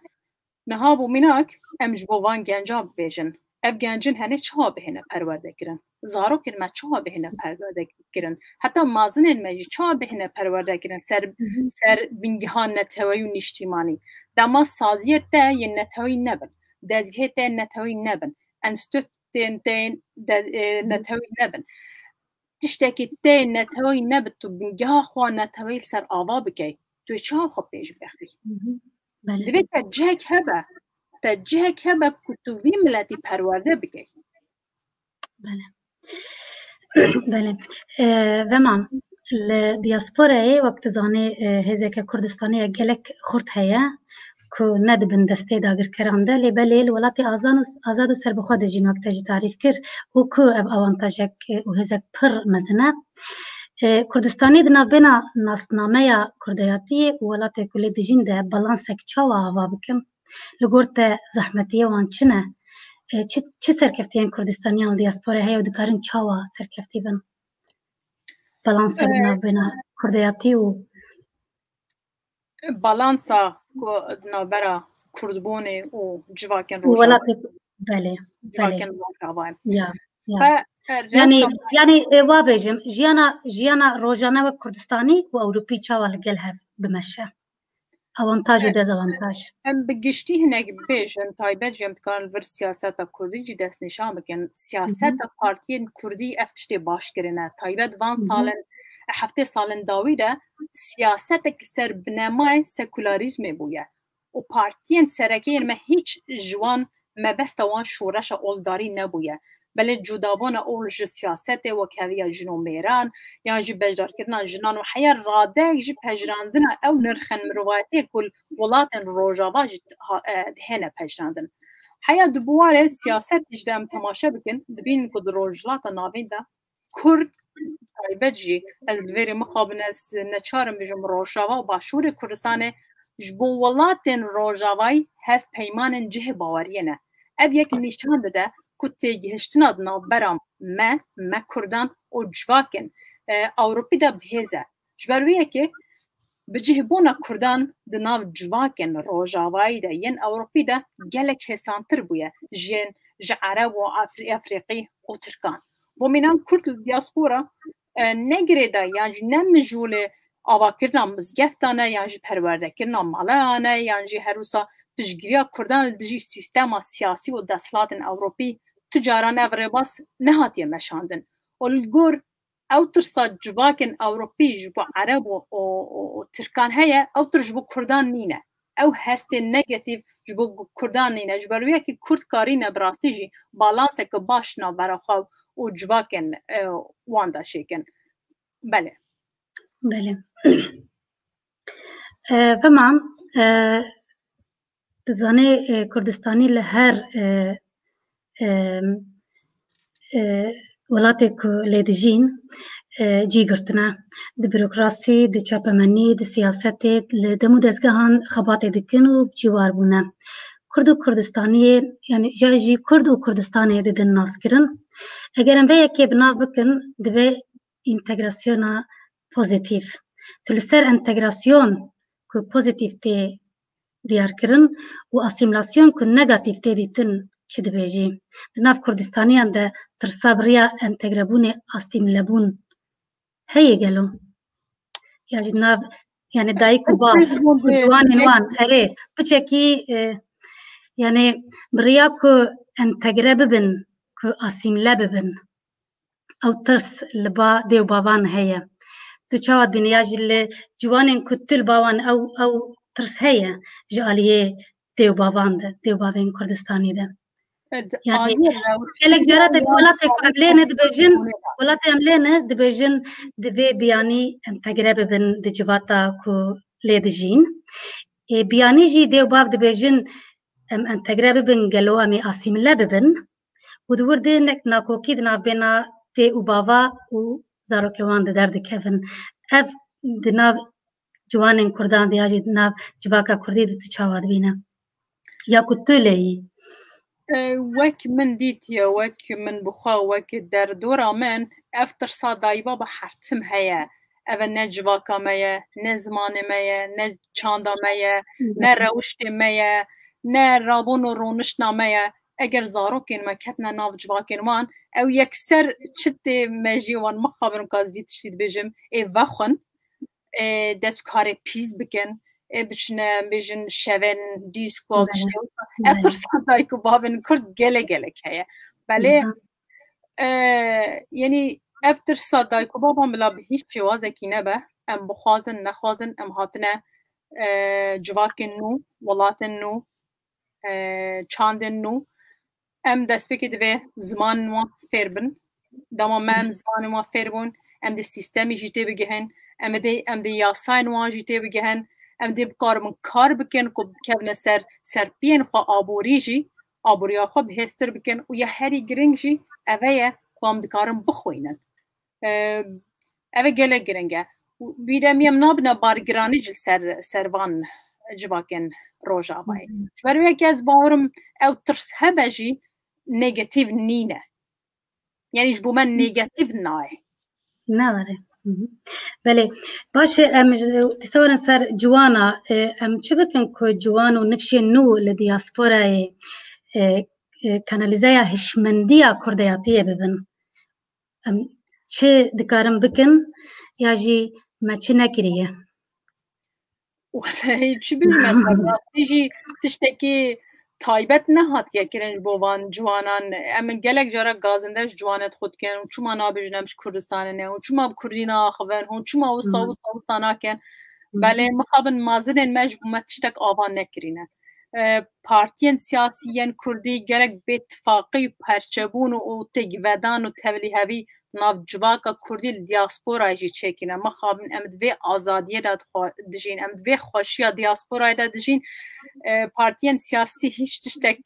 niha bo mînak em ji bo van gencan bibêjin. Ev gencin henê çawa bihêne perwerdekirin? Zarokên me çawa bihêne perwerdekirin? Heta mazinên me jî çawa bihêne perwerdekirin ser, Hı hı. ser bingehan neteweyî û nîştîmanî? Dema saziyê te yên neteweyî nebin, dezgehê te yên neteweyî nebin, enstitûyên te yên de, e, Hı. neteweyî nebin. Tiştekî te neteweyî nebit, tu bingeha xwe neteweyî li ser ava bikey, tu yê çawa xwe pêş bixî? Hı hı. Belê. Divê te cihek hebe, te cihek hebe ku tu vî miletî perwerde bikey. Belê. Belê. E, Veman, li diasporayê, wek tu zanî, e, hêzeke Kurdistanê ye gelek xurt heye ku ne di bin destê dagirkeran de, lê belê li welatê azan û, azad û serbixwe dijîn, wek te jî tarîf kir, û ku ev awantajek, e, û hêzek pir mezin e. E, Kurdistanê di navbêna nasnameya kurdayatiyê û welatê ku lê dijîn de balansek çawa ava bikin? Li gor te zehmetiyê wan çi ne? E, çi, çi serkeftiyên Kurdistaniyan li diasporê heye û dikarin çawa serkeftî bin? Balansek di E, navbêna kurdayatî û Balansa ku di navbera kurdbûnê û civakên Û rojava, welatê, belê, belê. civakên rojava ye. Ya, ya. Fe, e, Yanî, rewşa yanî, e, wa bêjim, jiyana, jiyana rojane wek Kurdistanî û Ewropî çawa li gel hev bimeşe? avantaj û dezavantaj. Em bi giştî hinek bêjin, taybet jî em dikarin li vir siyaseta kurdî jî destnîşan bikin. Siyaseta partiyên kurdî ev tiştê baş kirine. Taybet van salin, heftê salin dawî de siyasetek li ser binemayê sekularîzmê bûye. Û partiyên sereke yên me hîç ji wan mebesta wan şoreşa oldarî nebûye. Belê cudabûna ol ji siyasetê wek heviya jin û mêran, yan jî beşdarkirina jinan û heya radeyek jî pejirandina ew nirxên mirovatiyê ku li welatên Rojava jî ha-, e, dihêne pejirandin. Heya di biwarê siyasetê jî de em temaşe bikin, dibînin ku di Rojhilata Navîn de Kurd, taybet jî ez li vêrê mixabin ez neçarim bijim Rojava û Başûrê Kurdistanê ji bo welatên Rojavayî hevpeymanên cihê baweriyê ne. Ev yek nîşan dide ku têgihiştina di navbera me, me Kurdan û civakên, e, Ewropî de bi hêz e. Ji ber wê yekê bi cihbûna Kurdan di nav civakên Rojavayî de yên Ewropî de gelek hêsantir bûye ji yên ji Ereb û Afri-, Efrîqî û Tirkan. Bo mînan Kurd li diaspora, e, ne girêdayî yan jî ne mijûlê avakirina mizgeftan e yan jî perwerdekirina maleyan e yan jî her wisa piştgiriya Kurdan li dijî sîstema siyasî û desthilatên Ewropî tu caran ev rêbaz nehatiye meşandin. Û li gor ew tirsa civakên Ewropî ji bo Ereb û, û, û, û Tirkan heye, ew tir ji bo Kurdan nîne. Ew hestên negatîf ji bo Kurdan nîne. Ji ber wê yekê Kurd karîne bi rastî jî balanseke baş navbera xwe û civakên, e, wan de çêkin. Belê. Belê. E, Vema, e, Dizanê, e, Kurdistanî li her, e, e, e, welatê ku lê dijîn, e, cî girtine. Di burokrasî, di çapemenî, di siyasetê, li dem û dezgehan xebatê dikin û cîwar bûne. Kurd û Kurdistaniyê, yanî ja jî Kurd û Kurdistanê didin naskirin. Eger em vê yekê bi nav bikin, divê întegrasyona pozîtîf. Tu li ser entegrasyon ku pozîtîf tê diyarkirin û asîmîlasyon ku negatîf tê dîtin çi dibêjî? Di nav Kurdistaniyan de tirsa bi riya entegrebûnê, asîmîlebûn heye gelo? Ya jî di nav, yanî dayik û bav û ciwanên wan, erê, piçekî, e, yanî bi riya ku entegre bibin, ku asîmîle bibin, ew tirs li ba dê û bavan heye. Tu çawa dibînî, ya jî li ciwanên ku tu li ba wan ew, ew tirs heye ji aliyê dê û bavan de, dê û bavên Kurdistanî de? Yanî gelek cara te welatê ku em lê ne dibêjin, welatê em lê ne dibêjin divê biyanî entegre bibin di civata ku lê dijîn. Ê, biyanî jî dê û bav dibêjin em entegre bibin, gelo em ê asîmîle bibin? Û di wir de nek nakokî di navbêna dê û bava û zarokê wan de derdikevin. Ev di nav ciwanên Kurdan de ya jî di nav civaka Kurdî de tu çawa dibîne? Ya ku tu lê yî? E, wek min dîtiye, wek min bi xwe, wek derdora min, ev tirsa dayî baba her tim heye. Ev e ne civaka me ye, ne zimanê me ye, ne çanda me ye, ne rewiştê me ye, ne rabûn û rûniştna me ye. Eger zarokên me ketine nav civakên wan, ew yekser çi tê mejiyê wan, mixabin ku ez vî tiştî dibêjim, ê vexwin, ê dest bi karê pîs bikin, ê biçine, bêjin şevên dîsko, tiştê wisa. Ev tirsa dayik û bavên Kurd gelek gelek heye. Belê, e, yanî ev tirsa dayik û bavan bila bi hîç şêwazekî nebe. Em bixwazin, nexwazin, em hatine, e, civakên nû, welatên nû, e, çandên nû. Em destpêkê divê zimanên wan fêr bin. Dema me em zimanên wan fêr bûn, em dê sîstemî jî tê bigihin, em dê, em dê yasayên wan jî tê bigihin, em dê bikaribin kar bikin ku bikevine ser serpiyên xwe aborî jî, aboriya xwe bihêztir bikin û ya herî giring jî ev e ye ku em dikarin bixwînin. E, ev e gelek giring e. Û vî demî em nabine bargiranî jî li ser, ser van civakên Rojavayê. Ji ber wê yekê ez bawerim ew tirs hebe jî negatîf nîne. Yanî ji bo me negatîf nayê. Newere. Belê. Baş e, em ji, dîsa werin ser ciwana, e, em çi bikin ku ciwan û nifşên nû li diasporayê, e, e, kanalîzeya hişmendiya kurdeyatiyê bibin? Em çi dikarin bikin ya jî me çi nekiriye? Wellahî çi bêjim ez, rastî jî tiştekî taybet nehatiye kirin ji bo van ciwanan. Em gelek cara gazinde ji ciwanê xwe dikin û çima nabêjin em ji Kurdistanê ne û çima bi Kurdî naaxivin, hûn çima wisa, wisa, wisa nakin. Belê mixabin mazinên me ji bo me tiştek ava nekirîne. E, partiyên siyasî yên Kurdî gerek bêtifaqî û perçebûn û têgivedan û tevlîhevî nav civaka Kurdî li diasporayê jî çêkine. Mixabin em di vê azadiyê de dixwa-, dijîn, em di vê xweşiya diasporayê de dijîn. E, partiyên siyasî hîç tiştek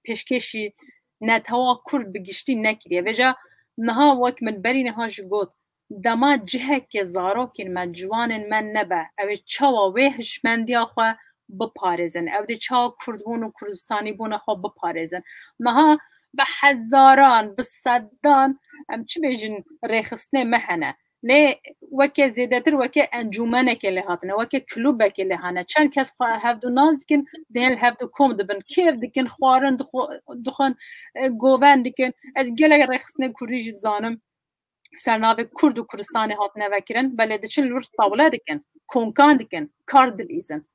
pêşkêşî netewa Kurd bi giştî nekiriye. Vêca niha wek min berî niha jî got, dema cihekê zarokên me, ciwanên me nebe, ew ê çawa wê hişmendiya xwe biparêzin? Ew dê çawa Kurdbûn û Kurdistanîbûna xwe biparêzin? Niha bi hezaran, bi sedan, em çi bêjin, rêxistinê me hene. Lê weke zêdetir weke encûmenekê lê hatine, weke klûbekê lê hane. Çend kes xwe hevdu nas dikin, dihên li hevdu kom dibin, kêf dikin, xwarin dixwe-, dixwin, e, govend dikin. Ez gelek rêxistinê Kurdî jî dizanim, ser navê Kurd û Kurdistanê hatine vekirin, belê diçin li wir tawle dikin, konkan dikin, kar dilîzin.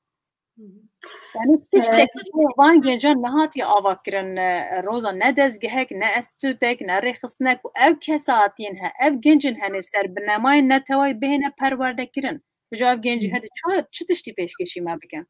Yani tiştek ji bo van gencan nehatiye ava kirin, e, Roza, ne dezgehek, ne enstitûtek, ne rêxistinek û ev kesatiyên he, ev gencên henê ser binemayên netewayî bihêne perwerdekirin. Ji ev gencî hede çi, çi tiştî pêşkêşî me bikin?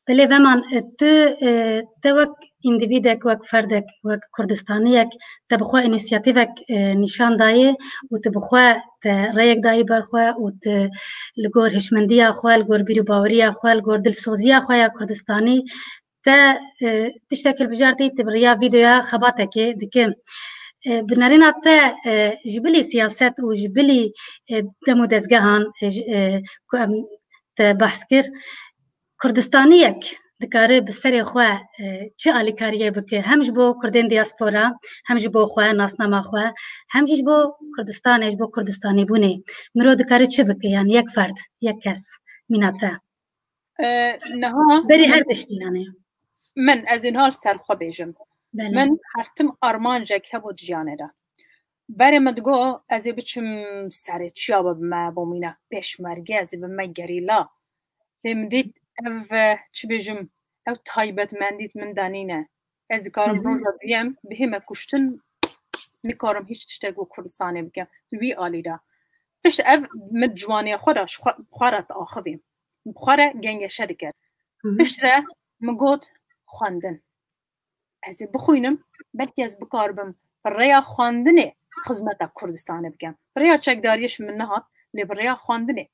Belê Veman, e, tu, e, te wek îndivîdek, wek ferdek, wek Kurdistaniyek, te bi xwe înîsiyatîvek, e, nîşan dayê û tu bi xwe te rêyek dayî ber xwe û tu li gor hişmendiya xwe, li gor bîr û baweriya xwe, li gor dilsoziya xwe ya Kurdistanî te, e, tiştek hilbijartî, tu bi riya vîdeoya xebatekê dike. E, bi nerîna te, e, ji bilî siyaset û ji bilî, e, dem û dezgehan, e, ji, e, ku em te behs kir, Kurdistaniyek dikare bi serê xwe, e, çi alîkariyê bike, hem ji bo Kurdên diaspora, hem ji bo xwe, nasnama xwe, hem jî ji bo Kurdistanê, ji bo Kurdistanîbûnê. Mirov dikare çi bike, yani yek ferd, yek kes, mîna te? E, niha Berî her tiştî yani. Min, ez ê niha li ser xwe bêjim. Belê. Min her tim armancek hebû di jiyanê de. Berê min digot, ez ê biçim serê çiya bibime, bo mînak pêşmerge, ez ê bibime gerîla. Lê min dît ev, e, çi bêjim, ev taybetmendî di min de nîne. Ez dikarim roja duyem bihême kuştin, nikarim hîç tiştek bo Kurdistanê bikim. Di wî alî de. Pişt ev min ciwaniya xwe de ji xwe, xwe re diaxivîm. Bi xwe re gengeşe dikir. Piştre min got, xwendin. Ez ê bixwînim, belkî ez bikaribim bi rêya xwendinê xizmeta Kurdistanê bikim. Bi rêya çekdariyê ji min nehat, lê bi rêya xwendinê.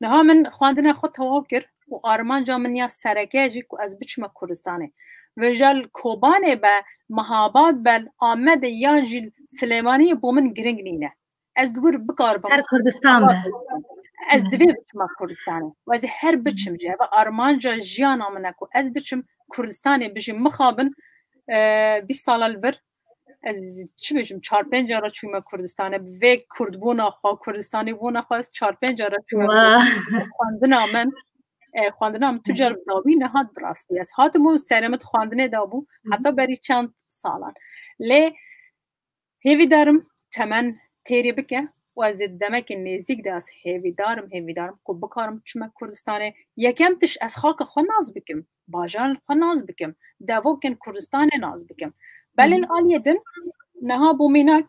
Niha min xwendina xwe tewaw kir û armanca min ya sereke jî ku ez biçime Kurdistanê. Vêca li Kobanê be, Mehabad be, li Amedê yan jî li Silêmaniyê bo min giring nîne. Ez di wir bikaribim. Her Kurdistan be. Ez divê biçime Kurdistanê. Û ez ê her biçim jî. Ev armanca jiyana min e ku ez biçim Kurdistanê bijîm. Mixabin, e, bîst sala li vir ez çi bêjim, çar pênc cara çûme Kurdistanê. Bi vê Kurdbûna xwe, Kurdistanîbûna xwe ez çar pênc cara çûme Kurdistanê. Xwendina min, e, xwendina min tu car bi dawî nehat bi rastî. Ez hatim û serê min di xwendinê de bû. Heta berî çend salan. Lê Hêvîdarim temen têrê bike û ez ê demekê nêzîk de ez hêvîdarim, hêvîdarim ku bikarim çime Kurdistanê. Yekem tişt ez xaka xwe nas bikim, bajarên xwe nas bikim, devokên Kurdistanê nas bikim. Belê li aliyê din niha bo mînak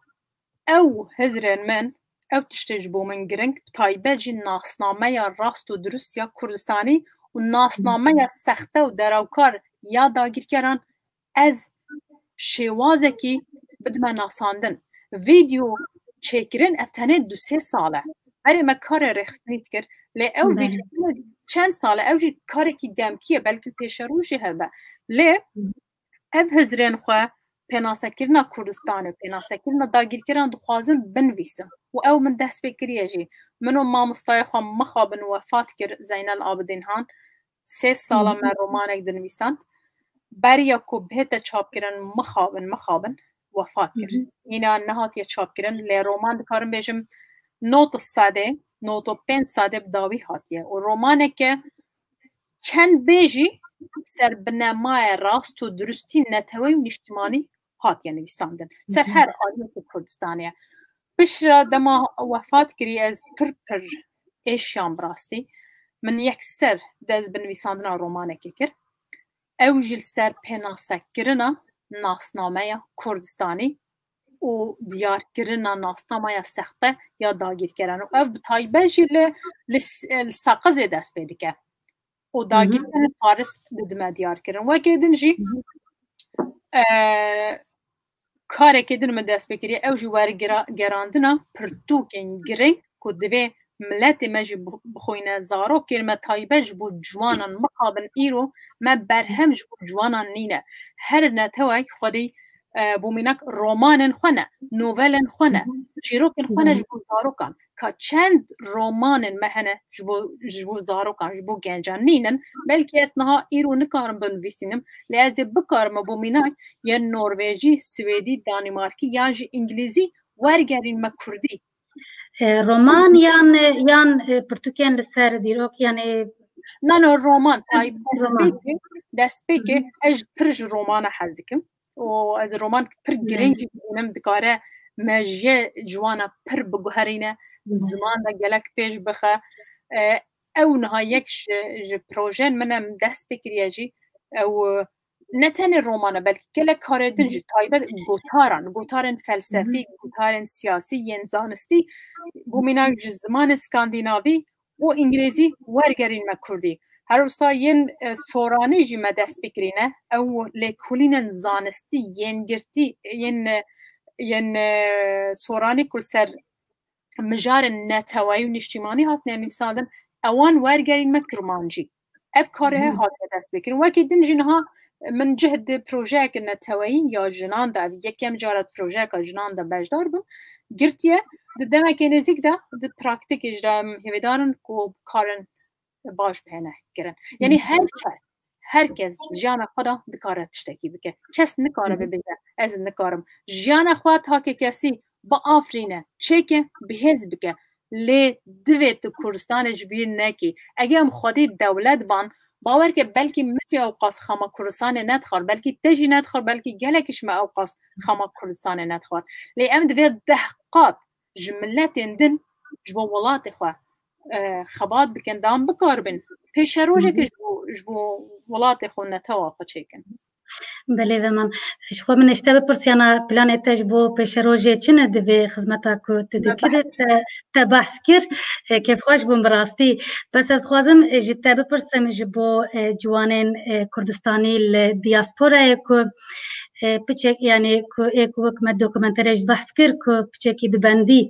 ew hizrên min, ew tiştê ji bo min giring, bi taybet jî nasnameya rast û dirust ya Kurdistanî û nasnameya sexte û derawkar ya dagirkeran ez şêwazekî bidime nasandin. Vîdeo çêkirin ev tenê du sê sal e. Berê me karê rêxistinî dikir. Lê ew vîdeo çend sal e? Ew jî karekî demkî ye, belkî pêşerû jî hebe. Lê ev hizrên xwe pênasekirina Kurdistanê, pênasekirina dagîrkeran dixwazin binivîsin. Û ew min dest pê kiriye jî. Min û mamostayê xwe mixabin wefat kir Zeynel Abidîn Han. Sê sala me romanek dinivîsand. Beriya ku bihête çapkirin mixabin, mixabin wefat kir. Îna nehatiye çapkirin, lê roman dikarim bêjim nod sedê, nod û pênc sedê bi dawî hatiye. Û romaneke çend bê jî ser binemayê rast û dirustî neteweyî û nîştimanî hatiye nivîsandin. Ser her aliyekî Kurdistanê ye. Piştre dema wefat kirî ez pir pir êşiyam bi rastî. Min yekser dest bi nivîsandina romanekê kir. Ew jî li ser pênasekirina nasnameya Kurdistanî û diyarkirina nasnameya sexte ya dagîrkeran. Û ev bi taybet jî li, li, li Saqizê dest pê dike. Û dagîrkerên Faris didime diyar kirin. Wekî din jî, e, karekî din min dest pê kiriye, ew jî wergerandina pirtûkên girîng ku divê miletê me jî bixwîne, zarokên me taybet ji bo ciwanan mixabin îro me berhem ji bo ciwanan nîne. Her netewek xwedî, e, bo mînak romanên xwe ne, novelên xwe ne, çîrokên xwe ne ji bo zarokan. Ka çend romanên me hene ji bo, ji bo zarokan, ji bo gencan nînin, belkî ez niha îro nikarim binivîsînim, lê ez ê bikarim bo mînak yên norvejî, swêdî, danîmarkî yan jî îngilîzî wergerîn me kurdî. E, roman yan, e, yan, e, pirtûkên li ser dîrok, yanî Na, no, roman, taybet, roman. Destpêkê, destpêkê, ez pir ji romana hez dikim. Û ez roman pir girîng jî dibînim, dikare mejiyê ciwana pir biguherîne, ziman de gelek pêş bixe. E, ew niha yek ji, ji projeyên min em dest pê kiriye jî, ew, e, ne tenê roman e, belkî gelek karê din jî, taybet gotaran, gotarên felsefî, gotarên siyasî, yên zanistî, bo mînak ji zimanê skandînavî û îngilîzî wergerîn me kurdî. Her wisa yên, e, soranî jî me dest pê kirîne. Ew lêkolînên zanistî yên girtî, yên, e, yên, e, soranî ku li ser mijarên neteweyî û niştîmanî hatine nivîsandin, ewan wergerîn me kirmancî. Ev karê hatiye dest pê kirin. Wekî din jî niha min cih di projeyeke neteweyî ya jinan de, ev yekem cara di projeyeka jinan de beşdar bim, girtiye. Di demekê nêzîk de, di praktîkê jî de em hêvîdar in ku karin baş bihêne kirin. Yanî her kes, her kes jiyana xwe de dikare tiştekî bike. Kes nikare bibêje, ez nikarim. Jiyana xwe takê kesî biafirîne, çêke, bihêz bike. Lê divê tu Kurdistanê ji bîr nekî. Eger em xwedî dewlet ban, bawer ke belkî min jî ewqas xema Kurdistanê nedixwar, belkî te jî nedixwar, belkî gelekî ji me ewqas xema Kurdistanê nedixwar. Lê em divê deh qat ji miletên din ji bo welatê xwe, e, xebat bikin, da em bikaribin pêşerojeke ji bo, ji bo welatê xwe, netewa xwe çêkin. Belê, Veman. Ji xwe min ji te bipirsiyana planê te ji bo pêşerojê çi ne divê xizmeta ku tu dikî de te, te behs kir. E, kêfxweş bûm bi rastî. Bes ez dixwazim, e, ji te bipirsim ji bo, e, ciwanên, e, Kurdistanî li diasporayê ku, e, piçek, yanî ku ê ku wek me dokumenterê jî behs kir ku piçekî dibendî.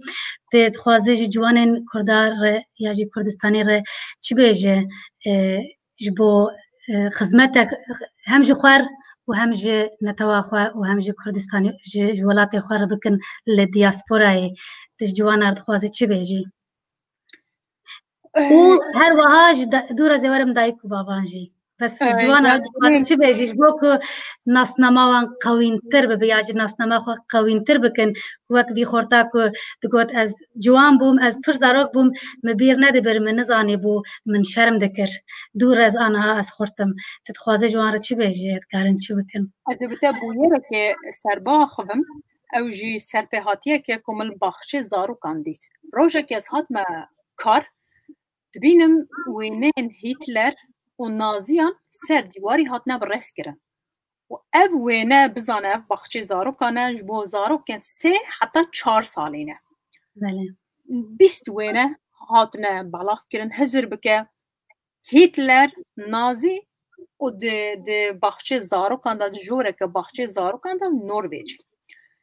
Tu dixwazî ji ciwanên Kurda re ya jî Kurdistanî re çi bêje, e, ji bo, e, xizmetek hem ji xwe û hem ji netewa xwe û hem ji Kurdistanê, ji, ji welatê xwe re bikin li diasporayê? Tu ji ciwana re dixwazî çi bêjî? Û her wiha ji da-, dû re zêwerim dayik û bavan jî. Bes ji ciwana re dixwazî çi bêjî? Ji bo ku nasnama wan qewîntir bibe ya jî nasnama xwe qewîntir bikin. Ku wek vî xorta ku digot, ez ciwan bûm, ez pir zarok bûm, min bîr nedibir, min nizanî bû, min şerm dikir. Dû re ez aniha ez xurt im. Tu dixwazî ji wan re çi bêjî? Dikarin çi bikin? Ez ê bi te bûyereke serba axivim. Ew jî serpêhatiyeke ku min li baxçê zarokan dît. Rojekê ez hatime kar, dibînim wêneyên Hîtler û Naziyan ser dîwarî hatine bi rêz kirin. Û ev wêne, bizane, ev baxçê zarokan e, ji bo zarokên sê heta çar salî ne. Belê. Bîst wêne hatine belav kirin, hizir bike. Hîtler, Nazî û di, di baxçê zarokan de, di joreke baxçê zarokan de Norvêc.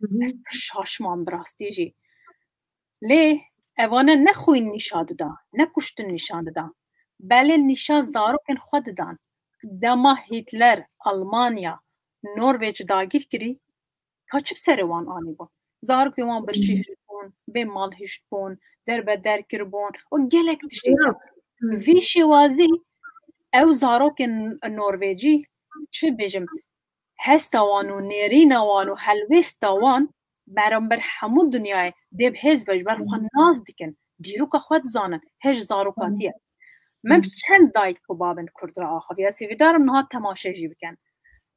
Hı hı. Ez pir şaş mam bi rastî jî. Lê evane ne xwîn nîşan dida, ne kuştin nîşan dida. Belê nîşan zarokên xwe didan. Dema Hîtler Almanya Norvêc dagîr kirî, ka çi bi serê wan anîbû? Zarokên wan birçî hiştbûn, bê mal hiştbûn, derbeder kiribûn û gelek tiştê. Hı. Vî şêwazî ew zarokên Norvêcî, çi bêjim, hesta wan û nêrîna wan û helwêsta wan beramber hemû dinyayê dê bi hêz be, ji ber xwe nas dikin, dîroka xwe dizanin, hêj zarokatî ye. Min bi çend dayik û babên Kurd re axivî, ez hêvîdar im niha temaşe jî bikin.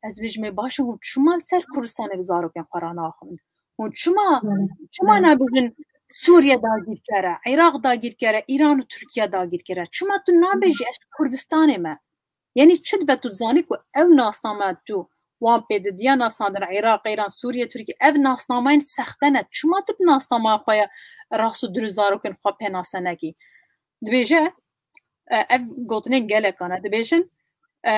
Ez bêjim, ê baş e, hûn çima li ser Kurdistanê bi zarokên xwe re naxivin? Hûn çima, çima nabêjin, Sûriye dagîrker e, Iraq dagîrker e, Îran û Tirkiye dagîrker e. Çima tu nabêjî ez ji Kurdistanê me? Yanî çi dibe tu dizanî ku ew nasname tu wan pê didiye nasandin Iraq, Îran, Sûriye, Tirkiye, ev nasnameyên sexte ne. Çima tu bi nasnama xwe ya rast û dirust zarokên xwe pênase nekî? Dibêje, e, ev gotinên gelek hene. Dibêjin, e,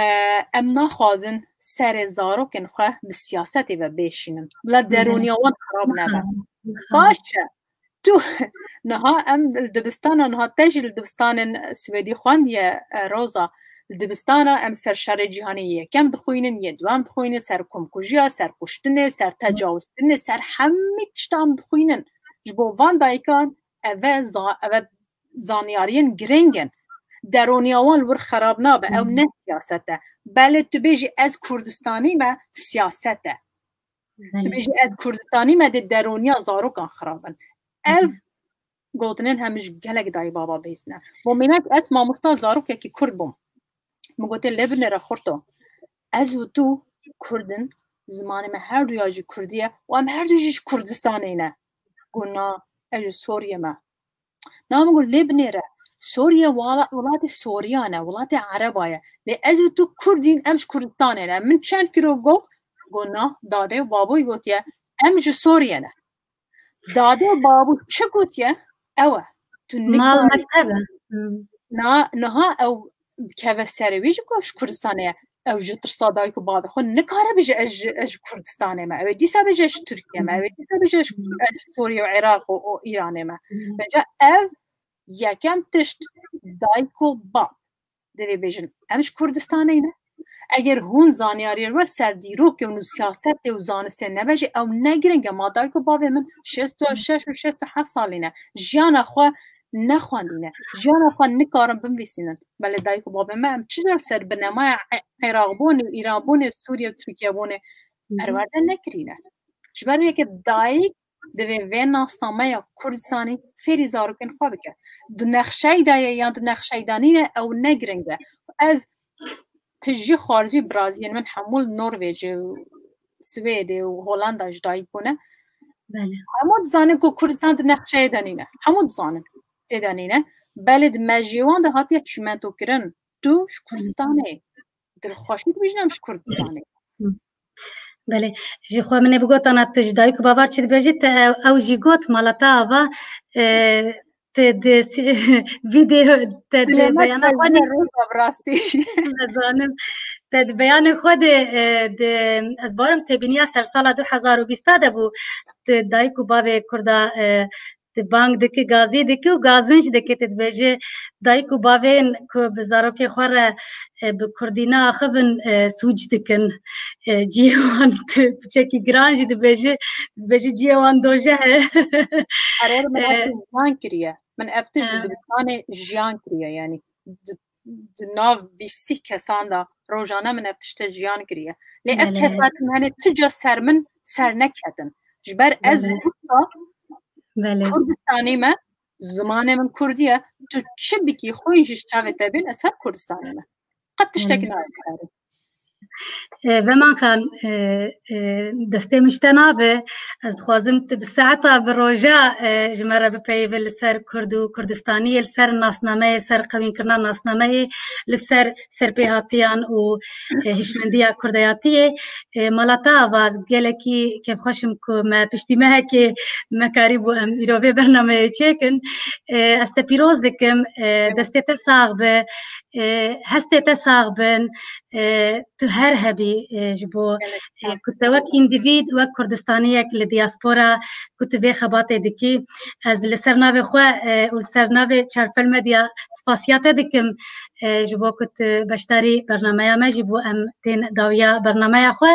em naxwazin serê zarokên xwe bi siyasetê ve bêşînin. Bila derûniya wan xirab nebe. Baş e. Tu niha em li dibistana, niha te jî li dibistanên Swêdî xwendiye, e, Roza. Li dibistana em ser şerê cîhanê yê yekem dixwînin, yê duwem dixwînin, ser komkujiya, ser kuştinê, ser tecawizkirinê, ser hemî tişta em dixwînin. Ji bo van dayikan eve za-, eve zanyariyên girîng in. Derûniya wan li wir xerab nabe, ew ne siyaset e. Belê tu bêjî ez Kurdistanî me, siyaset e. Tu bêjî ez Kurdistanî me, dê derûniya zarokan xirab in. Ev gotinên hemî ji gelek dayik baba bihîstine. Bo mînak ez mamosta zarokekî Kurd bûm. Min gotê lê binêre xurto. Ez û tu Kurd in, zimanê me her du ya jî Kurdî ye û em her du jî ji Kurdistanê ne. Got na, ez ji Sûriyê me. Na min got lê binêre. Sûriye wala-, welatê Sûriyan e, welatê Ereba ye. Lê ez û tu Kurd in, em ji Kurdistanê ne. Min çend kiro got, got na, dadê û baboyî gotiye, em ji Sûriye ne. Dadê û babû çi gotiye? Ew e. Tu Mal nikarî. Mekteb e. Hmm. Na, niha ew bikeve serê wî jî ku ji Kurdistanê ye. Ew ji tirsa dayik û bavê xwe nikare bêje ez ji, ez ji Kurdistanê me. Ew ê dîsa bêje ez ji Tirkiye me. Ew ê dîsa bêje ez ji, ez ji Sûriye û Iraq û, û Îranê me. Bêje ev yekem tişt dayik û bav divê bêjin. Em ji Kurdistanê ne. Eger hûn zanyariyê wer ser dîrokê û siyasetê û zanistê nebe jî ew ne giring e. Ma dayik û bavê min şêst û şeş û şêst û heft salî ne. Jiyana xwe nexwendîne. Jiyana xwe nikarin binivîsînin. Belê dayik û bavê me em çi li ser binemaya E-, Iraqbûnê û Îranbûnê, Sûriye û Tirkiyebûnê perwerde nekirîne. Ji ber wê yekê dayik divê vê nasnameya Kurdistanî fêrî zarokên xwe bike. Di nexşeyda ye yan di nexşeyda nîne, ew ne giring e. Ez tijî xwarzî biraziyên min hemû li Norvêcê û Swêdê û Holanda ji dayik bûne. Belê. Hemû dizanin ku Kurdistan di nexşeyê de nîne. Hemû dizanin tê de nîne. Belê di mejiyê wan de hatiye çîmentokirin. Tu ji Kurdistanê. Dilxweşî dibêjin em ji Kurdistanê. Belê. Ji xwe min ê bigotana tu ji dayik û bavar çi dibêjî, te ew, ew jî got mala te ava, e, te di si-, vîdeo, te di beyana xwe de. Rastî. Dizanim. Te di beyanê xwe de, e, di, ez barim têbîniya sersala du hezar û bîst de bû, tu dayik û bavê Kurda, e, tu bang dikî, gazî dikî û gazinc dikî, tu dibêjî dayik û bavên ku bi zarokê xwe re, e, bi kurdî neaxivin, e, sûc dikin. E, cihê wan tu piçekî giran jî dibêjî, dibêjî cihê wan dojeh e. Erê, min ev tişt jiyan kiriye. Min ev tişt li dibistanê jiyan kiriye, yanî di, di nav bîst kesan de rojane min ev tişte jiyan kiriye. Lê ev kesatî hene tu ca ser min ser neketin. Ji ber ez wisa Kurdistanî me, zimanê min Kurdî ye, tu çi bikî xwîn jî ji çavê te bên, ez her Kurdistanî me. Qet tiştek nabe. E, Veman Xan, e, e, destê min ji te nabe. Ez dixwazim tu bi saeta, bi roja, e, ji me re bipeyivî li ser Kurd û Kurdistaniyê, li ser nasnameyê, ser qewînkirina nasnameyê, li ser serpêhatiyan û, e, hişmendiya kurdayatiyê. E, mala te ava, ez gelekî kêfxweş im ku me piştî mehekê me karîbû em îro vê bernameyê çêkin. E, ez te pîroz dikim, e, destê te sax be, e, hestê te sax bin, e, tu her hebî, e, ji bo, e, ku te wek îndivîd, wek Kurdistaniyek li diaspora ku tu vê xebatê dikî. Ez li ser navê xwe, e, û li ser navê Çarpel Medya spasiya te dikim, e, ji bo ku tu beşdarî bernameya me jî bû, em tên dawiya bernameya xwe.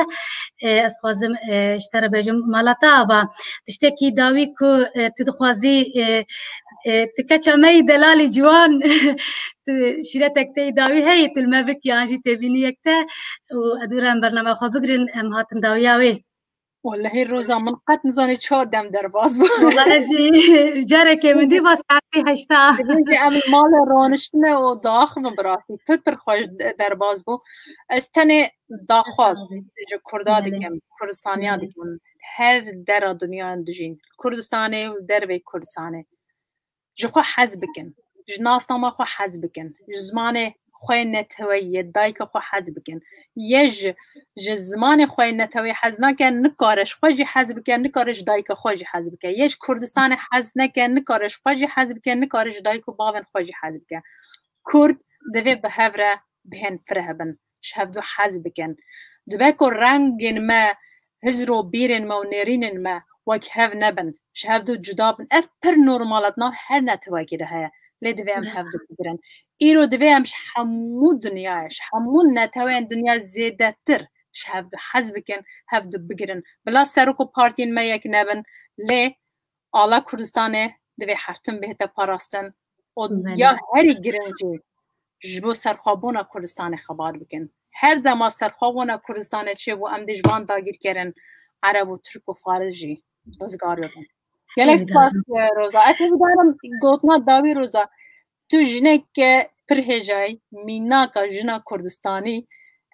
E, ez xwazim, e, ji te re bêjim mala te ava. Tiştekî dawî ku, e, tu dixwazî, e, e, tu keça me yî delalî ciwan, tu şîretek te yî dawî heyî, tu li me bikî, an jî têbîniyek te û ez dû re em bername xwe bigirin, em hatin dawiya wê. Wellehî Roza, min qet nizanî çawa dem derbas bû. Wellehî jî carekê min dî va saetî heşta. Dibêjî em li malê roniştine û diaxivin bi rastî. Pir pir xweş de-, derbas bû. Ez tenê daxwaz ji Kurda dikim, Kurdistaniya dikim. her dera dunyayan dijîn. Kurdistanê û dervê Kurdistanê. Ji xwe hez bikin. Ji nasnama xwe hez bikin. Ji zimanê xwe neteweyî yê dayika xwe hez bikin. Yê ji, ji zimanê xwe yê neteweyî hez nake, nikare ji xwe jî hez bike, nikare ji dayika xwe jî hez bike. Yê ji Kurdistanê hez neke, nikare ji xwe jî hez bike, nikare ji dayik û bavên xwe jî hez bike. Kurd divê bi hev re bihên fireh bin, ji hevdu hez bikin. Dibe ku rengên me, hizr û bîrên me û nêrînên me wek hev nebin, ji hevdu cuda bin. Ev pir normal e, di nav her netewekî de heye. Lê divê em hevdu bigirin. Îro divê em ji hemû dinyayê, ji hemû neteweyên dinya zêdetir ji hevdu hez bikin, hevdu bigirin. Bila serok û partiyên me yek nebin, lê ala Kurdistanê divê her tim bihête parastin. Û Belê. ya herî giring jî ji bo serxwebûna Kurdistanê xebat bikin. Her dema serxwebûna Kurdistanê çêbû, em dê ji van dagîrkerên Ereb û Tirk û Faris jî rizgar bibin. Gelek Hêvîdar spas, im. e, Roza. Ez hêvîdar im gotina dawî, Roza. Tu jineke pir hêjayî, mînaka jina Kurdistanî.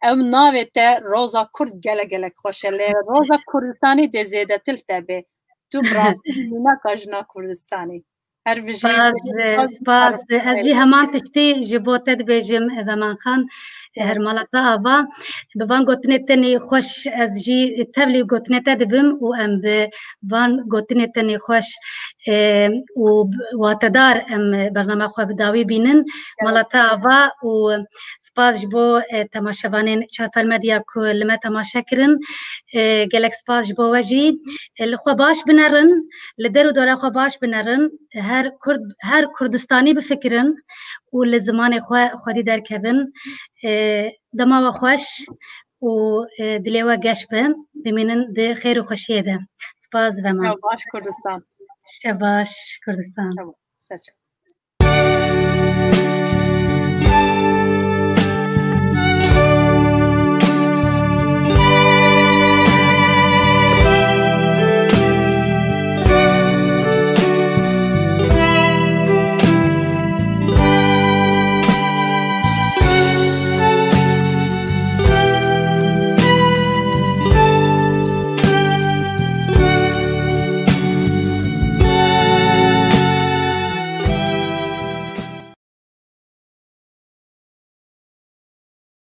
Ew navê te Roza Kurd gelek gelek xweş e. Lê Roza Kurdistanî dê zêdetir te bê. Tu bi rastî mînaka jina Kurdistanî. Her bijî. Spas, spas. Ez jî heman tiştî ji bo te dibêjim, Veman Xan, Her mala te ava. Bi van gotinê tenê xweş ez jî tevlî gotinê te dibim û em bi van gotinê tenê xweş, e, û watedar em bernama xwe bi dawî bînin. Mala te ava û spas ji bo, e, temaşevanên Çarpel Medya ku li me temaşe kirin. E, gelek spas ji bo we jî. E, li xwe baş binerin, li der û dora xwe baş binerin. Her Kurd, her Kurdistanî bifikirin û li zimanê xwe xwedî derkevin. E, dema we xweş û, e, dilê we geş be. Dimînin di xêr û xweşiyê de. Spas, Veman. Şev baş Kurdistan. Şev baş Kurdistan. Şev baş. Ser çev.